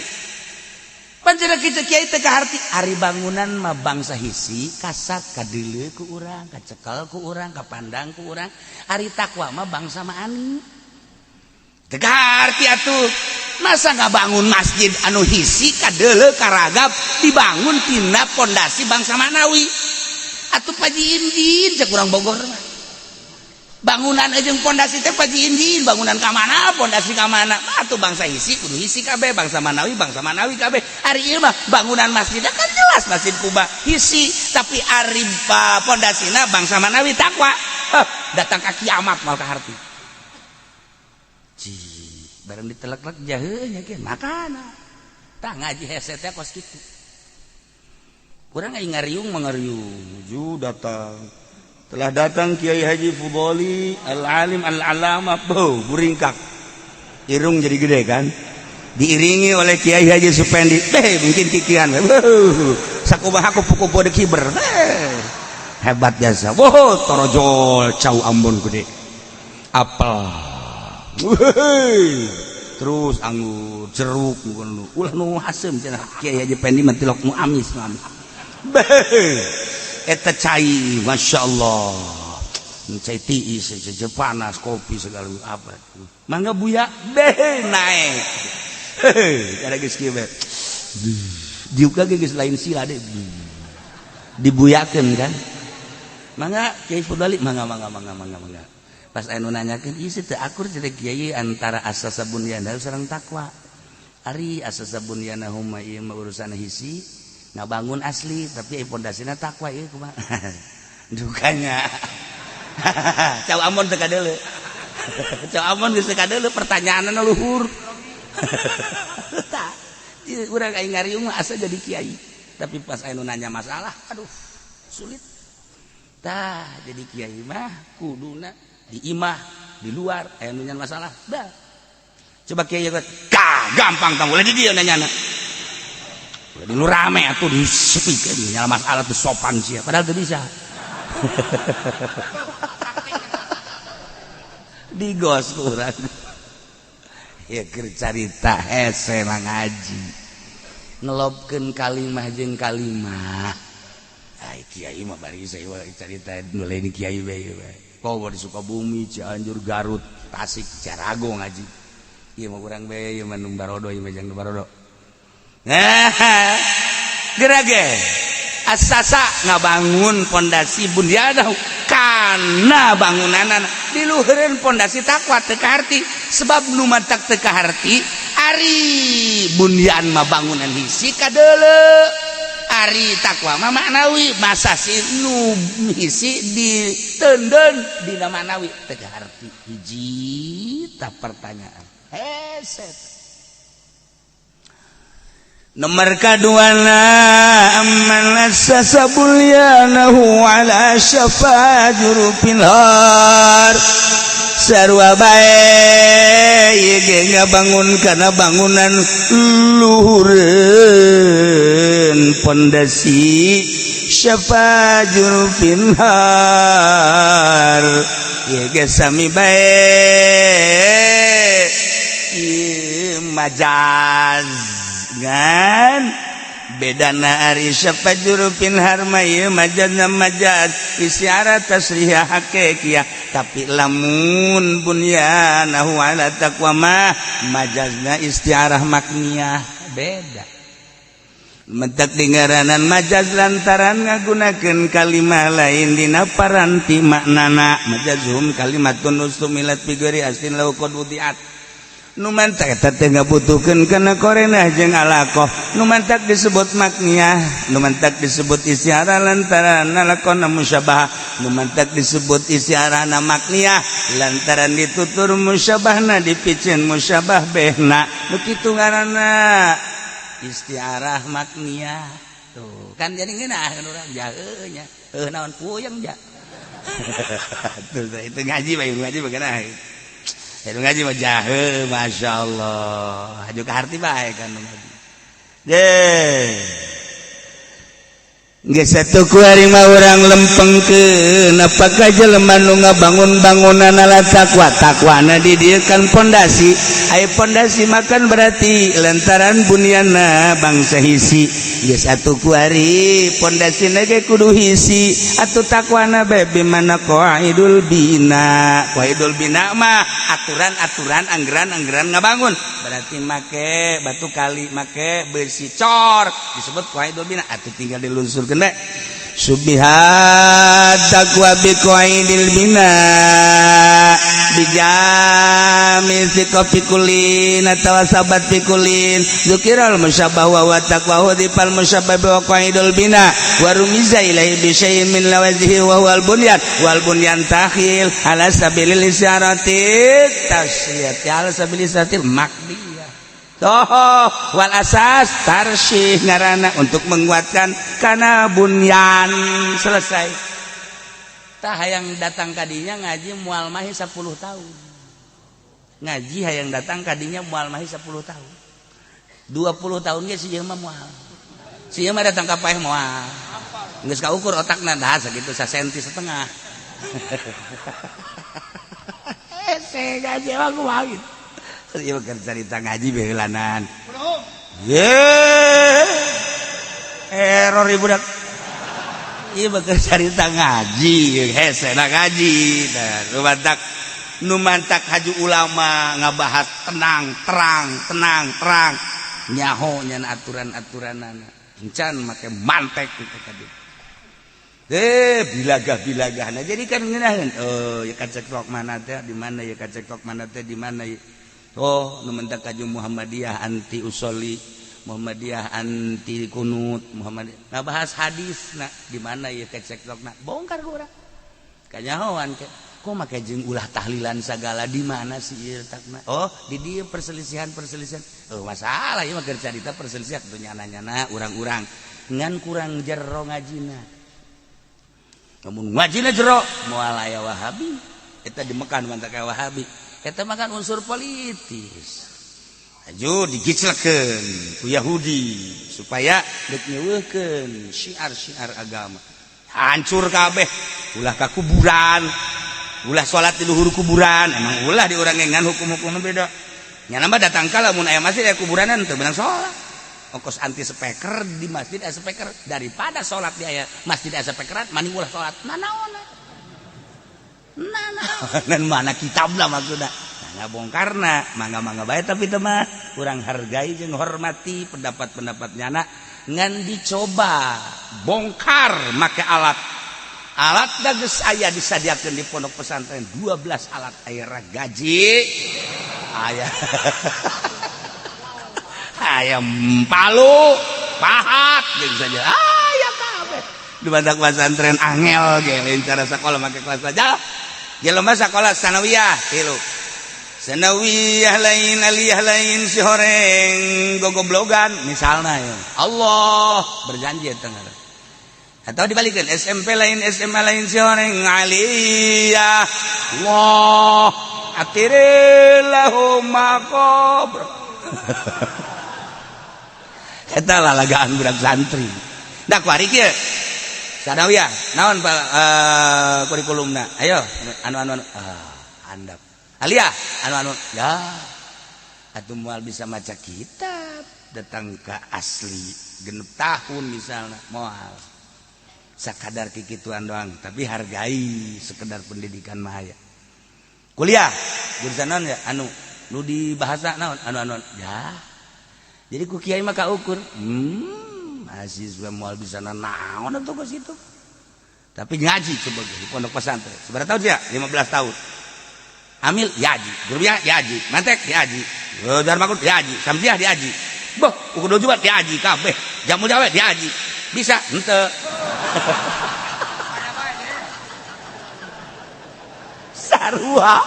Pancen kitu kiai teu kaharti. Ari bangunan mah bangsa hisi, kasat kadeuleu ku urang, kacekel ku urang, kapandang ku urang. Ari takwa mah bangsa maani, teu kaharti atuh. Masa ngabangun masjid anu hisi kadeuleu karagap dibangun tina pondasi bangsa manawi? Atuh Paji Indin cek urang Bogor mah. Bangunan jeung pondasi teh Paji Indin, bangunan ka mana, pondasi ka mana? Atuh bangsa hisi kudu hisi kabeh, bangsa manawi kabeh. Ari ieu mah bangunan masjid kan jelas Masjid Kuba hisi, tapi ari pondasina bangsa manawi takwa. Huh, datang ka kiamat moal kaharti. Ci, bareng ditelek-telek jaheunya ge makana. Tah, ngaji hese teh kos kitu. Urang aing ngariung mah ngariung, ju datang. Telah datang Kiai Haji Fudoli Al-Alim Al-Alama, bau buringkak. Irung jadi gede kan? Diiringi oleh Kiai Haji Supendi. Beh, mungkin kikian. Sakumaha kupu-kupu de kiber. Beh, hebat biasa. Wow, torojol cau Ambon gede. Apel. Wuheuy. Terus anggur, jeruk, ulah nu haseum cenah Kiai Haji Pendi mah, tilok nu amis, nu amis. Beh. Eta cai, Masya Allah, cai tiis, cai panas, kopi, segala apa. Mangga Buya. Beh, naik. Hehe, ada geus kieu bae. Diuka ge geus lain sila deh. Dibuyakeun kan. Mangga Kiai Fudali, mangga, mangga, mangga, mangga, mangga. Pas anu nanyakeun, ieu sih teu akur cenah Kiai antara asasa bunyanahu sareng takwa. Ari asasa bunyanahu mah ieu mah urusan hisi, ngabangun asli, tapi pondasina takwa, ieu kumaha? Dukanya. Cau Amon teu kadeuleu. Cau Amon geus teu kadeuleu, pertanyaanna luhur. Tah, urang aing ngariung mah asa jadi kiai. Tapi pas aya nu nanya masalah, aduh, sulit. Tah, jadi kiai mah kuduna di imah, di luar aya nu nanya masalah, dah. Coba kiai ka gampang kamu ulah di dieu nanyana. Ulah di nu rame atuh di sepi nyala masalah tuh sopan sia, padahal teu bisa. Digos urang. Ya keur carita hese mah ngaji. Ngelobkeun kalimah jeung kalimah. Ai kiai mah bari saya carita nu lain kiai bae we. Komo di Sukabumi, Cianjur, Garut, Tasik, Carago ngaji. Ieu mah urang bae ieu mah nu barodo, ieu mah jeung nu barodo. Nah, geura ge asasa ngabangun pondasi bundianahu kana bangunanana diluhureun pondasi takwa teu kaharti, sebab nu matak teu kaharti ari bundian mah bangunan hisi kadeuleu, ari takwa mah maknawi, masa si nu hisi diteundeun dina maknawi teu kaharti. Hiji tah pertanyaan hese. Nomor kaduana amman assasa bunyanahu ala syafa jurufil har. Sarua bae ieu ge ngabangun kana bangunan luhureun pondasi syafa jurufil har. Ieu ge sami bae ieu majaz kan bedana ari syafa jurufin har mah ieu majazna majaz isyara tasrih hakikiyah, tapi lamun bunyanahu ala taqwa mah majazna istiarah makniyah, beda. Mentak dingaranan majaz lantaran ngagunakeun kalimah lain dina paranti maknana. Majazhum kalimatun ustumilat bi ghairi aslin law qad wudiat. Nu mantak eta teh ngabutuhkeun kana korenah jeung alaqah. Nu mantak disebut makniyah, nu mantak disebut isyarah lantaran nalakona musyabah, nu mantak disebut isyarahna makniyah lantaran ditutur musyabahna dipiceun musyabah behna. Nu kitu ngaranna istiarah makniyah. Tuh kan jadi ngeunah urang jaheuh nya, heuh naon puyeng ja. Tuh itu ngaji bae, ngaji bageuna. Itu ngaji mah jahe, masya Allah. Haju ka harti bae kan ngaji. Ye. Geus satu kuari mah urang lempengkeun apakah jelema nu ngabangun bangunan ala takwa, takwana di dieu kan pondasi. Aya pondasi makan berarti lantaran bunyana bangsa hisi. Geus atuh kuari pondasina ge kudu hisi atuh takwana bae bimana qaidul bina. Qaidul bina mah aturan-aturan anggeran-anggeran ngabangun. Berarti make batu kali, make besi cor disebut qaidul bina atuh tinggal dilunsurkeun bae. Subihat taqwa biqaidil bina bijami thiqa fi kullin atawa sabat fi kullin dzukiral musyabbah wa taqwa hudifal musyabbah wa qaidul bina wa rumiza ilaihi bi syai'in min lawazihi wa huwal bunyan wal bunyan takhil ala sabilil isyarati tasriyati ala sabilil isyaratil makniyah. Toh wal asas tarsyih ngaranna untuk menguatkan kana bunyan selesai. Tah hayang datang kadinya ngaji mual mahi 10 tahun. Ngaji hayang datang kadinya mual mahi 10 tahun. 20 tahun ge si ieu mah moal. Si ieu mah datang ka paeh moal. Geus kaukur otakna dah sakitu sasenti setengah. Hese ngaji mah kumaha gitu. Ieu keur carita ngaji beheulanan. Ye. Error ibu budak. Ieu mah keur carita ngaji, hese na ngaji. Nah, nu mantak haju ulama ngabahas tenang, terang, tenang, terang. Nyaho nyan aturan-aturanana. Encan make mantek kitu tadi. Bilagah-bilagah. Nah, jadi kan ngeunaheun. Oh, ya kacektok mana teh di mana ya kacektok mana teh di mana ya. Oh, nu mentak kaju Muhammadiyah anti usoli Muhammadiyah anti kunut, Muhammadiyah ngabahas hadis nah di mana ieu kecektokna bongkar ku urang. Kanyahoan ke kok make jeung ulah tahlilan sagala di mana sih ieu takna? Oh, di dieu perselisihan-perselisihan. Oh, masalah ieu mah keur carita perselisihan tuh nyana-nyana urang-urang ngan kurang jero ngajina. Lamun ngajina jero moal aya Wahabi. Eta di Mekah nu mantak Wahabi. Eta mah kan unsur politis. Aju digiclekeun ku Yahudi supaya deuk nyeuweuhkeun syiar-syiar agama. Hancur kabeh, ulah ka kuburan, ulah salat di luhur kuburan, emang ulah di urang ngan hukum-hukumna beda. Nya mah datang ka lamun aya masjid aya kuburanan teu meunang salat. Ongkos anti speaker di masjid aya speaker daripada salat di aya masjid aya speakeran mending ulah salat. Nanaonan? Nanaonan mana kitabna maksudna? Ngabongkarna mangga-mangga bae tapi teh mah urang hargai jeung hormati pendapat-pendapat nyana ngan dicoba bongkar make alat. Alat da geus aya disadiakeun di pondok pesantren 12 alat aya gaji aya aya palu pahat jeung saja aya kabeh di badak pesantren angel ge lain cara sakola make kelas saja jelema sakola sanawiyah tilu sanawiyah lain aliyah lain si horeng gogoblogan misalnya ya Allah berjanji eta ngaran atau dibalikin SMP lain SMA lain si horeng aliyah Allah atirillahu maqabr eta lalagaan budak santri da kuari kieu sanawiyah naon kurikulumna ayo anu anu handap aliyah anu anu ya atuh moal bisa maca kitab datang ke asli 6 tahun misalnya moal sakadar kikituan doang tapi hargai sekedar pendidikan mah aya kuliah jurusan naon ya anu nu di bahasa naon anu anu ya jadi ku kiai mah kaukur mahasiswa moal bisa naon atuh kos itu tapi ngaji coba di pondok pesantren seberapa tahun sih ya 15 tahun amil yaji jurbiah yaji mantek yaji darmakut yaji samsiah diaji boh ukur juga diaji kabeh jamu jawe diaji bisa henteu sarua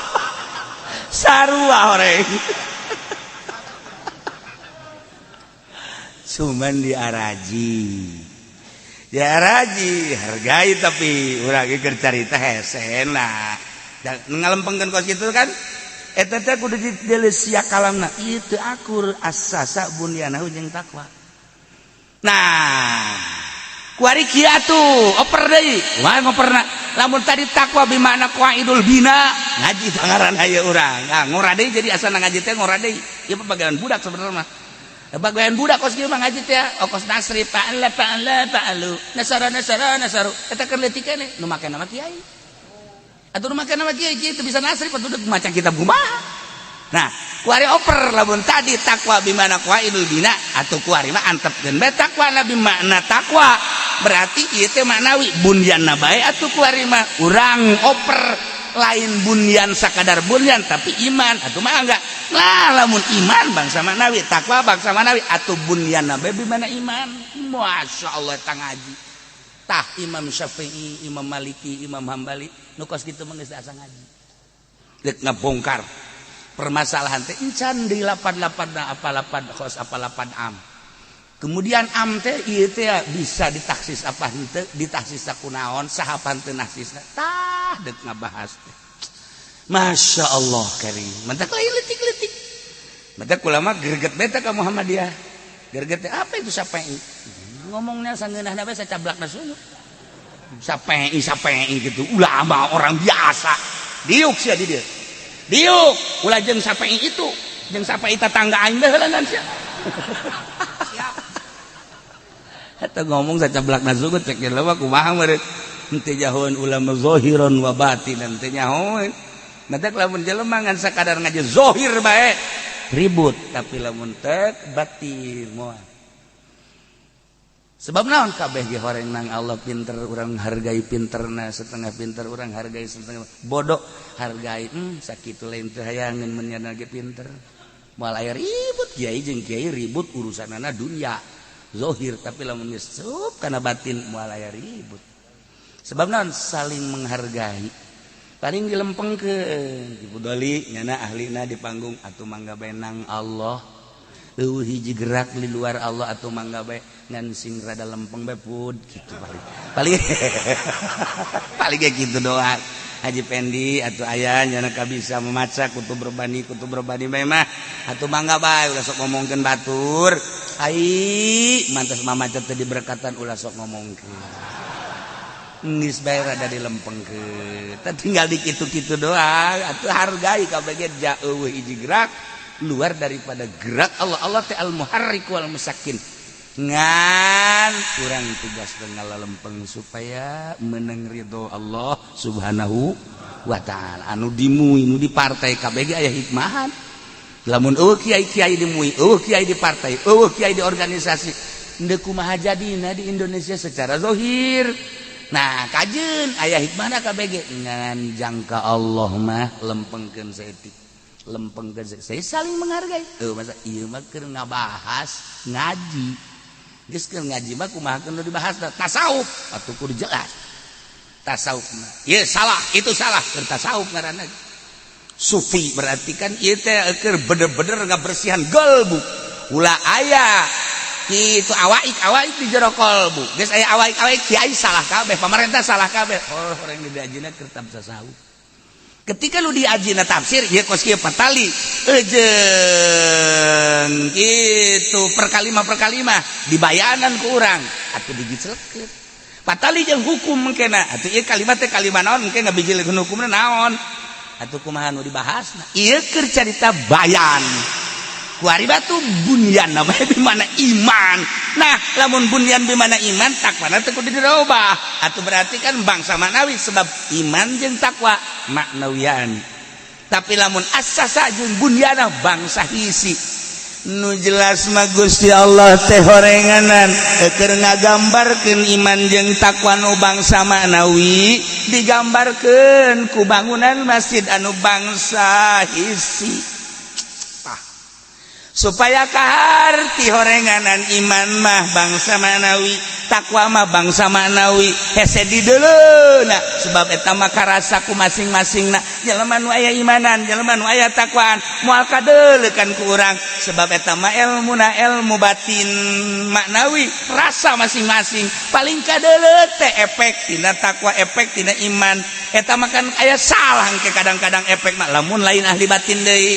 sarua horeng cuman diaraji diaraji hargai tapi urang keur carita hesena ngalempengkeun kos kitu kan eta teh kudu dideleusia kalamna ieu teu akur asasa bunyanahu jeung takwa. Nah kuari kieu atuh oper deui kumaha ngoperna lamun tadi takwa bimakna qaidul bina ngaji tangaran aya urang nah ngora deui jadi asana ngaji teh ngora deui ieu pagawean budak sebenarnya mah pagawean budak kos kieu mah ngaji teh okos nasri fa'ala fa'ala fa'alu nasara nasara nasaru eta keur leutik keneh nu make nama kiai atuh nu make nama kiai kieu teu bisa nasri patuh maca kitab kumaha. Nah kuari oper lamun tadi takwa bimana qaidul bina atuh kuari mah antepkeun bae takwa na bimakna takwa berarti ieu teh maknawi bunyanna bae atuh kuari mah urang oper lain bunyan sakadar bunyan tapi iman atuh mah enggak lah lamun iman bangsa maknawi takwa bangsa maknawi atuh bunyanna bae bimana iman. Masya Allah tang ngaji tah Imam Syafi'i Imam Maliki Imam Hambali nu kos kitu mah geus asa ngaji deuk ngabongkar permasalahan teh encan di 88 apa 8 kos apa 8 am kemudian am teh ieu teh bisa ditaksis apa henteu ditaksis kunaon saha teu naksisna tah deuk ngabahas teh Masya Allah karim mantak lain leutik-leutik mantak ulama greget beta ka Muhammadiyah greget teh apa itu Syafi'i ngomongnya sangeunahna bae sacablakna sunu Syafi'i Syafi'i gitu ulama orang biasa diuk sia di dieu diuk ulah jeung Syafi'i itu jeung Syafi'i tetangga aing teh heulangan sia siap eta ngomong sacablakna sugut cek jelema kumaha meureun henteu jahoan ulama zahiran wa batinan teu nyahoeun matak lamun jelema ngan sakadar ngaji zahir bae ribut tapi lamun teu batin moal sebab naon kabeh ge horeng nang Allah pinter urang hargai pinterna setengah pinter urang hargai setengah bodoh hargai sakitu lain teu hayangeun mun nyana ge pinter moal aya ribut Kiai jeung kiai ribut urusanana dunya zohir, tapi lamun geus sup kana batin moal aya ribut. Sebab naon? Saling menghargai. Paling dilempengkeun Ibu Doli, nyana ahlina di panggung, atuh mangga bae nang Allah. Euweuh hiji gerak di luar Allah, atuh mangga bae ngan sing rada lempeng bae pud gitu, paling paling paling kayak gitu doang. Haji Pendi atau ayah nyana bisa memaca kutub berbani, kutub berbani bae mah atuh mangga bae, ulah sok ngomongkeun batur. Ai mantas mamaca teh diberkatan, ulah sok ngomongkeun, geus bae rada dilempengkeun. Teh tinggal di kitu-kitu doang atuh. Hargai kabeh jauh hiji gerak luar daripada gerak Allah. Allah teh al muharrik wal musakkin, ngan kurang tugas lempeng supaya menang ridho Allah Subhanahu wa Ta'ala. Anu dimui nu di partai KBG aya hikmahan. Lamun euweuh kiai-kiai dimui, euweuh kiai di partai, euweuh kiai di organisasi, henteu kumaha jadina di Indonesia secara zahir? Nah, kajeun aya hikmahna KBG, ngan jangka Allah mah lempengkeun saeutik, lempengkeun. Saya saling menghargai tuh. Masa ieu mah keur ngabahas ngaji, geus keur ngaji mah kumaha nu dibahas? Tasawuf atuh, kudu jelas tasawuf mah. Ieu salah, itu salah, keur tasawuf ngaranna sufi. Berarti kan ieu teh keur bener-bener ngabersihan galbu, ulah aya kitu awaik awaik di jero kolbu. Geus aya awaik awaik, kiai salah kabeh, pemerintah salah kabeh. Oh, orang di diajina keur tasawuf. Ketika lu diajina tafsir ieu kos kieu, patali eujeung kitu per kalimah, per kalimah dibayanan ku urang atuh digicelkeun. Patali jeung hukum mengkena atuh, ieu kalimat teh kalimat naon engke, ngabijilkeun hukumna naon atuh, kumaha nu dibahasna. Ieu keur carita bayan kuari batu bunyan namanya di mana iman. Nah, lamun bunyan di mana iman, takwa teh kudu dirobah atau berarti kan bangsa maknawi, sebab iman jeung takwa maknawian. Tapi lamun asasa jeung bunyana bangsa hisi. Nu jelas mah Gusti Allah teh horenganan keur ngagambarkeun iman jeung takwa nu bangsa maknawi, digambarkeun ku bangunan masjid anu bangsa hisi supaya kaharti. Horenganan iman mah bangsa manawi, takwa mah bangsa manawi, hese di nah, sebab eta mah karasaku masing-masing. Nah, jelema nu aya imanan, jelema nu aya takwaan, moal kadeuleukan ku urang, sebab eta mah ilmuna ilmu batin maknawi, rasa masing-masing. Paling kadeuleu teh efek tina takwa, efek tina iman. Eta mah kan aya salah ke kadang-kadang efek mah lamun lain ahli batin deui.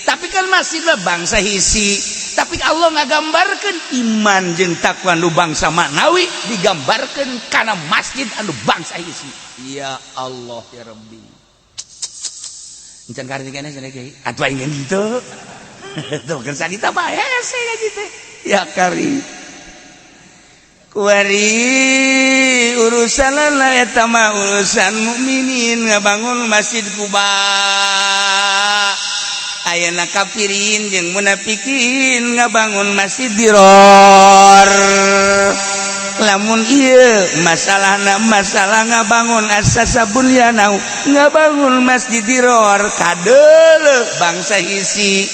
Tapi kan masih bangsa hisi, tapi Allah ngagambarkan iman jeung takwa nu bangsa maknawi digambarkan karena masjid anu bangsa hisi. Ya Allah ya Rabbi, encan karti kene cenah kiai atuh aing gitu tuh kan sanita bae hese ngaji teh ya kari kuari. Urusan lah eta mah, urusan mukminin ngabangun Masjid Kuba. Ayeuna kafirin jeung munafikin ngabangun Masjid Diror. Lamun ieu masalahna masalah ngabangun asasa bunyanau, ngabangun Masjid Diror kadeuleu bangsa hisi,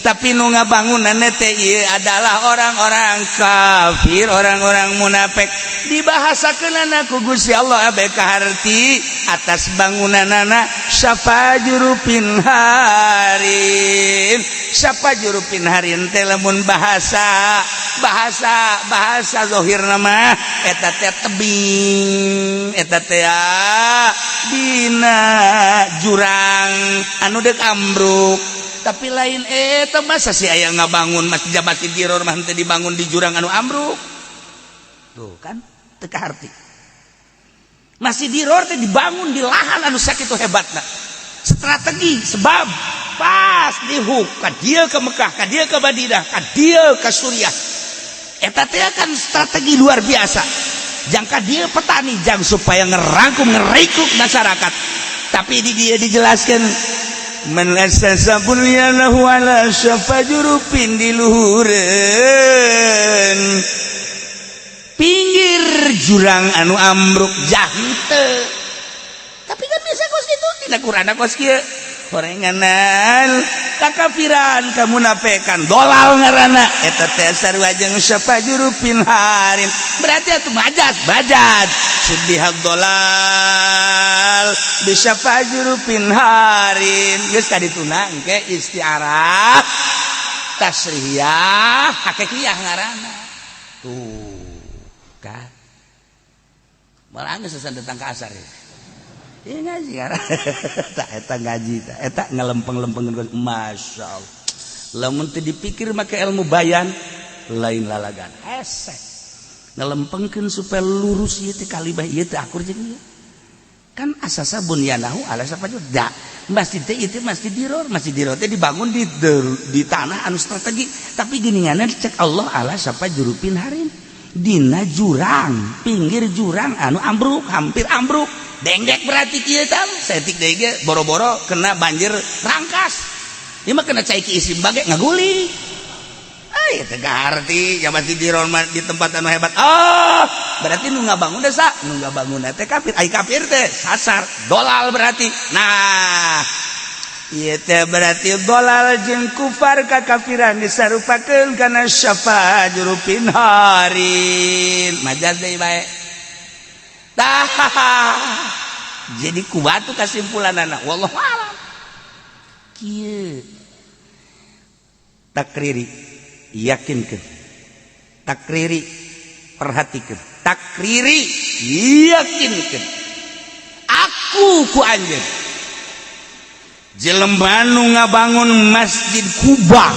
tapi nu ngabangunan teh ieu adalah orang-orang kafir, orang-orang munafik. Dibahasakeunana ku Gusti Allah abe kaharti atas bangunanana syafa jurufin harin. Syafa jurufin harin teh lamun bahasa bahasa bahasa zahir nama eta teh tebing, eta teh dina jurang anu dek ambruk. Tapi lain eta, masa sih aya ngabangun masjid, Masjid Diror mah teu dibangun di jurang anu ambruk? Tuh kan teu kaharti. Masjid Diror teh dibangun di lahan anu sakitu hebatna strategi, sebab pas dihuk ka dieu ke Mekah, ka dieu ke Madinah, ka dieu ke Suriah. Eta teh kan strategi luar biasa jangka dia petani, jang supaya ngerangkum ngerekrut masyarakat. Tapi di dia dijelaskan man asasa bunyanahu ala syafa jurufin, di luhureun pinggir jurang anu ambruk jahte. Tapi kan bisa kos gitu, tina Quran kos kieu horenganan. Kakafiran, kamunafikan, dolal ngaranna. Eta teh sarua jeung syafa jurufin harin. Berarti atuh majaz, majaz syubbiha dolal bi syafa jurufin harin. Geus kadituna engke istiarah tasrihiyah hakikiyah ngaranna tuh kan. Malah geus datang ke asar ya. Iya, ngaji tak eta, ngaji tak eta, ngelempeng-lempeng. Masya Allah, lamun teu dipikir make ilmu bayan, lain lalagan hese ngelempengkeun supaya lurus. Ieu teh kalibah, ieu teh akur jeung ieu. Kan asasa bunyanahu ala syafa da masjid teh, itu masjid diror. Masjid diror teh dibangun di tanah anu strategi, tapi geuninganna cek Allah ala syafa jurufin harin, dina jurang, pinggir jurang anu ambruk, hampir ambruk, dengdek. Berarti kieu tah, saeutik deui ge boro-boro kena banjir rangkas, ieu mah kena cai isim bage ngaguling. Ay, teu ngarti ya. Masjid diror di tempat anu hebat. Oh, berarti nu ngabangun desa, nu ngabangun teh kafir. Ai kafir teh sasar, dolal berarti. Nah, ieu teh berarti dolal jeung kufar, kakafiran disarupakeun kana syafa jurufin harin. Majaz deui bae tah. Jadi ku batu kesimpulanana, wallahu alam, kieu: takriri, yakinkeun; takriri, perhatikan; takriri, yakinkeun. Aku ku anjeun, jelema nu ngabangun Masjid Kuba,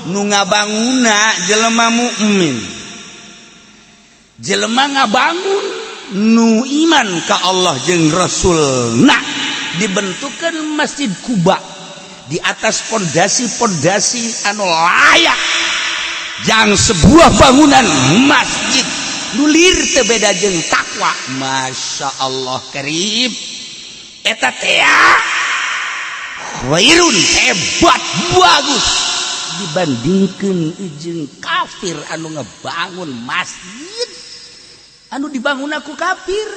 nu ngabanguna jelema mukmin, jelema ngabangun nu iman ka Allah jeung Rasul. Nah, dibentukkan Masjid Kuba di atas pondasi-pondasi anu layak jang sebuah bangunan masjid, nulir teu beda jeung takwa. Masya Allah karib, eta teh khairun, hebat, bagus dibandingkan jeung kafir anu ngebangun masjid anu dibangun ku kafir,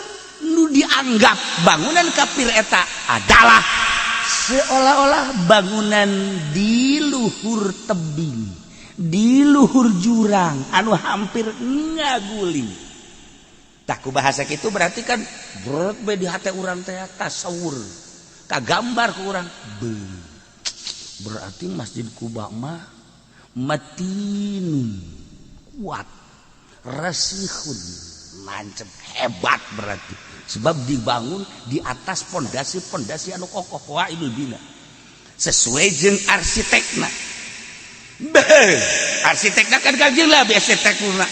nu dianggap bangunan kafir eta adalah seolah-olah bangunan di luhur tebing, di luhur jurang anu hampir ngaguling. Tak ku bahasa itu berarti kan berat be di hati urang teh, tasawur kagambar ku urang. Be, berarti Masjid Kuba mah matinun, kuat, rasihun, nancep, hebat berarti, sebab dibangun di atas pondasi-pondasi anu kokoh, qawaidul bina, sesuai jeung arsitekna. Beh, arsitekna kan kanjeng lah arsitekna.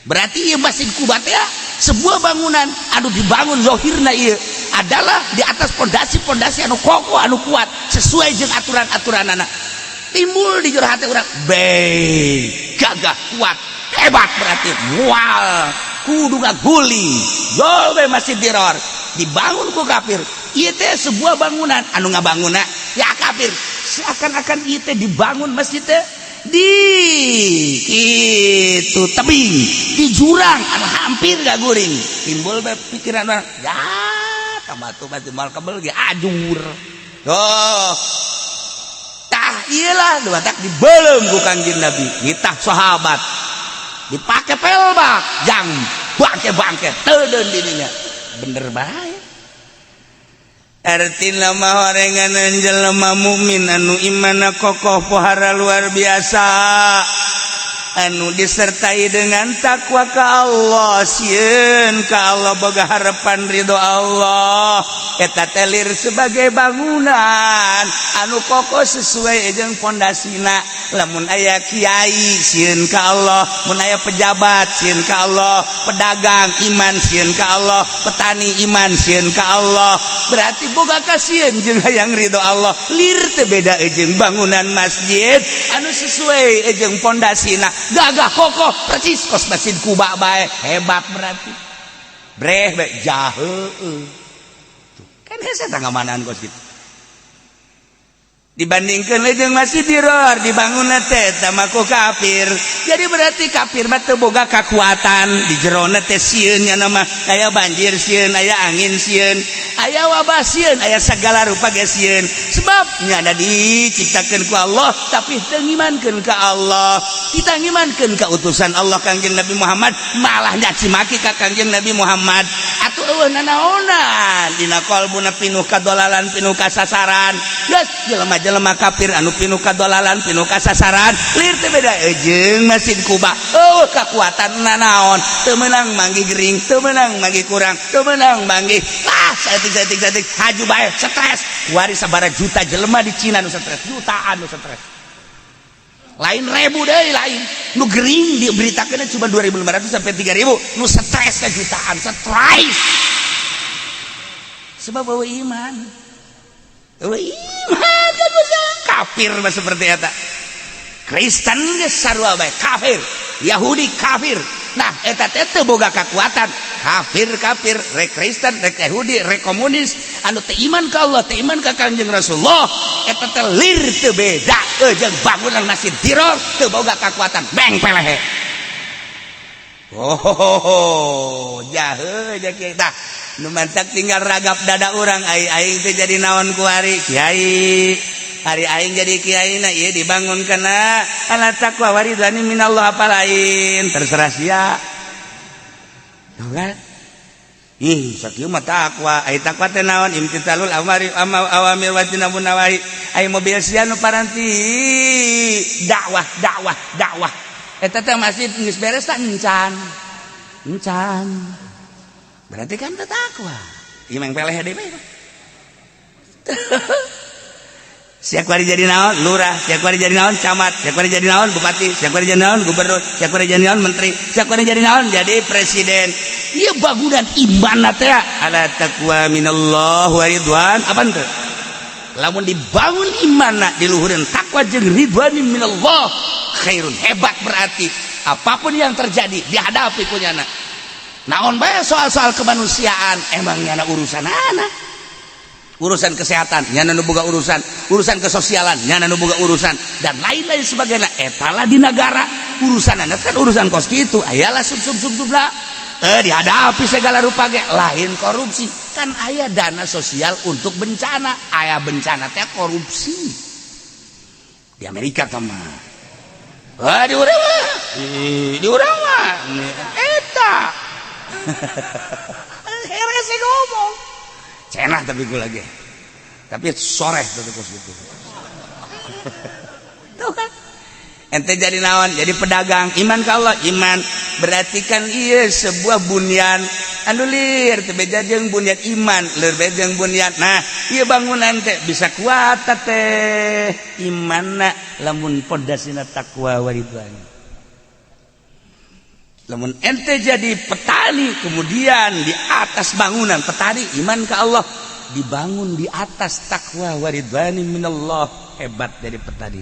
Berarti ieu Masjid Kuba teh sebuah bangunan anu dibangun zohirna ieu adalah di atas pondasi-pondasi anu kokoh, anu kuat, sesuai jeung aturan-aturan. Anak timbul di jero hati urang, be, gagah, kuat, hebat, berarti mual kudu ngaguling jol be. Masjid diror dibangun ku kafir, ieu teh sebuah bangunan anu ngabangunna ya kafir, seakan-akan ieu teh dibangun masjid teh di itu tebing, di jurang anu hampir gaguring. Timbul be pikiran urang, ya tambah tuh masih mal kebel ge ajur. Oh, tah iyalah dua tak dibelum ku Kangjeng Nabi, nitah sahabat dipakai pelbak jang bangke-bangke teudeun dirinya. Bener bae. Artina mah horengan jelema mukmin anu imana kokoh, pohara luar biasa, anu disertai dengan takwa ka Allah, sieun ka Allah, boga harapan ridho Allah, eta telir sebagai bangunan anu kokoh sesuai jeung pondasina. Lamun aya kiai sieun ka Allah, mun aya pejabat sieun ka Allah, pedagang iman sieun ka Allah, petani iman sieun ka Allah, berarti boga kasieun jeung hayang ridho Allah. Lir teu beda jeung bangunan masjid anu sesuai jeung pondasina, gagah, kokoh, persis kos Masjid Kuba bae, hebat berarti. Breh bae jahe kan hese tanggamanaan kos gitu dibandingkan jeung masjid diror dibangun teh tama ku kafir. Jadi berarti kafir mah teu boga kekuatan di jerona teh. Sieun nya nama aya banjir sieun, aya angin sieun, Aya wabah sieun, aya segala rupa ge sieun. Sebab nyana diciptakeun ku Allah tapi teu ngimankeun ka Allah. Kita ngimankeun ka utusan Allah Kangjeng Nabi Muhammad, malah nyaci maki ka Kangjeng Nabi Muhammad. Atuh eueuh nanaonan dina qalbuna pinuh kadolalan, pinuh kasasaran. Geus jelema-jelema kafir anu pinuh kadolalan, pinuh kasasaran, lir teu beda jeung Masjid Kuba. Eueuh kakuatan nanaon, teu meunang manggih gering, teu meunang manggih kurang, teu meunang manggih ah saeutik saeutik saeutik haju bae stres. Kuari sabaraha juta jelema di Cina nu stres, jutaan nu stres. Lain ribu deui, lain. Nu gering diberitakeun cuma 2500 sampai 3000, nu stres ke jutaan, stres. Sebab eueuh iman. Eueuh iman kan bisa kafir mah seperti eta. Kristen geus sarua bae kafir, Yahudi kafir. Nah, eta teh teu boga kekuatan. Kafir kafir, rek Kristen, rek Yahudi, rek komunis, anu teu iman ka Allah, teu iman ka Kangjeng Rasulullah, eta teh lir teu beda jeung bangunan Masjid Dirar, teu boga kekuatan, beng pelehe. Oh, jahe ja kieu tah. Nu mantak tinggal ragap dada urang ai aing teh jadi naon kuari kiai. Hari aing jadi kiai na ieu dibangun kana ala taqwa waridwani minallah, apa lain terserah sia. Tuh kan? Ih, sakieu mah takwa. Ai takwa teh naon? Imtithalul amari awamir wa tinabun nawahi. Ai mobil sia nu paranti dakwah, dakwah, dakwah. Eta teh masjid geus beres tak encan. Encan. Berarti kan teh takwa. Ieu mah peleh deui bae. Siap kuari jadi naon lurah, siap kuari jadi naon camat, siap kuari jadi naon bupati, siap kuari jadi naon gubernur, siap kuari jadi naon menteri, siap kuari jadi naon jadi presiden. Ieu bangunan iman teh ala taqwa minallah wa ridwan apa teu? Lamun dibangun iman diluhureun takwa jeung ridwan minallah khairun, hebat berarti apapun yang terjadi dihadapi ku nyana. Naon bae soal-soal kemanusiaan emang nyana urusan anak, urusan kesehatan nyana nu boga urusan, urusan kesosialan nyana nu boga urusan, dan lain-lain sebagainya. Etalah di negara urusan anak kan urusan kos gitu, ayalah sub sub sub sub lah dihadapi segala rupa ge lain korupsi kan. Aya dana sosial untuk bencana, aya bencana teh korupsi di Amerika mah. Wah, di urang mah, di urang mah eta herese ngomong cenah, tapi gue lagi tapi soreh tuh kos gitu. Tuh kan ente jadi naon, jadi pedagang, iman ka Allah, iman berarti kan iya sebuah bunyan anu lir teu beda jeung bunyan iman, lir beda jeung bunyan. Nah, iya bangunan teh bisa kuat teh imanna lamun pondasina takwa waridwan. Lamun ente jadi petani, kemudian di atas bangunan petani iman ke Allah dibangun di atas takwa waridwani minallah, hebat dari petani.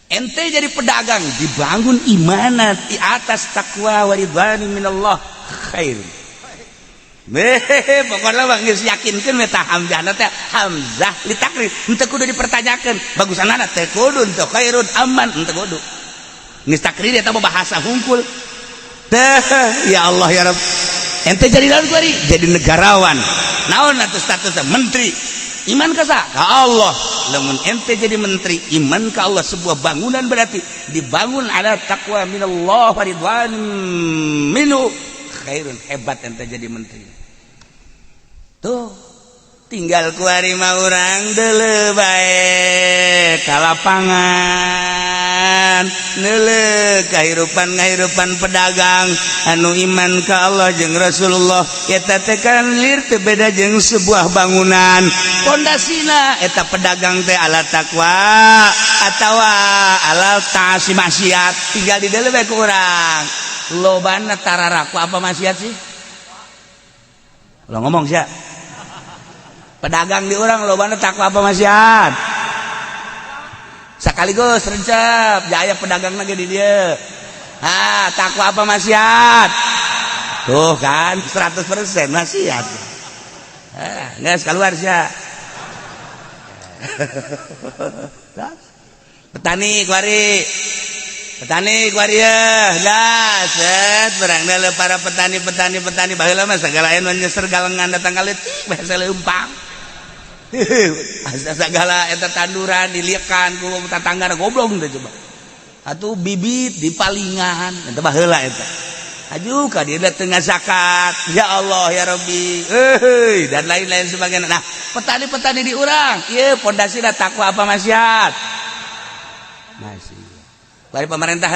Ente jadi pedagang, dibangun imanat di atas takwa waridwani minallah, khair. Beh, pokoknya bang geus yakinkeun eta hamzah teh hamzah litakrir, henteu kudu dipertanyakeun. Bagusanana teh kudu teu khairun aman, henteu kudu. Geus takrir eta mah bahasa hungkul. Teh, ya Allah ya Rabb. Ente jadi naon kuari? Jadi negarawan. Naon atuh statusnya? Menteri. Iman ka sa? Ka Allah. Lamun ente jadi menteri, iman ka Allah, sebuah bangunan berarti dibangun ala taqwa minallah wa ridwan minhu, khairun, hebat ente jadi menteri. Tuh, tinggal kuari mah urang deuleu bae ka lapangan, neuleu kahirupan ngahirupan pedagang anu iman ka Allah jeung Rasulullah, eta teh kan lir teu beda jeung sebuah bangunan pondasina. Eta pedagang teh ala takwa atawa ala taasi maksiat, tinggal di deuleu bae ku urang. Lobana tararaku apa maksiat sih lo ngomong sih? Pedagang di urang lobana takwa apa maksiat? Sekaligus rencep jaya pedagang lagi di dia. Ah, takwa apa maksiat? Tuh kan 100% maksiat. Ah, nggak keluar sih. Petani kuari Petani kuari lah, set berang para petani-petani petani baheula mah segala anu nyeser galengan datang ka leutik bahasa leumpang. Segala eta tanduran diliakan ku tetangga goblok teh coba. Atuh bibit dipalingan eta baheula eta. Aju ka dia tengah zakat, ya Allah ya Rabbi, euy, dan lain-lain sebagainya. Nah, petani-petani di urang, ieu pondasina takwa apa maksiat? Masih. Bari pemerintah,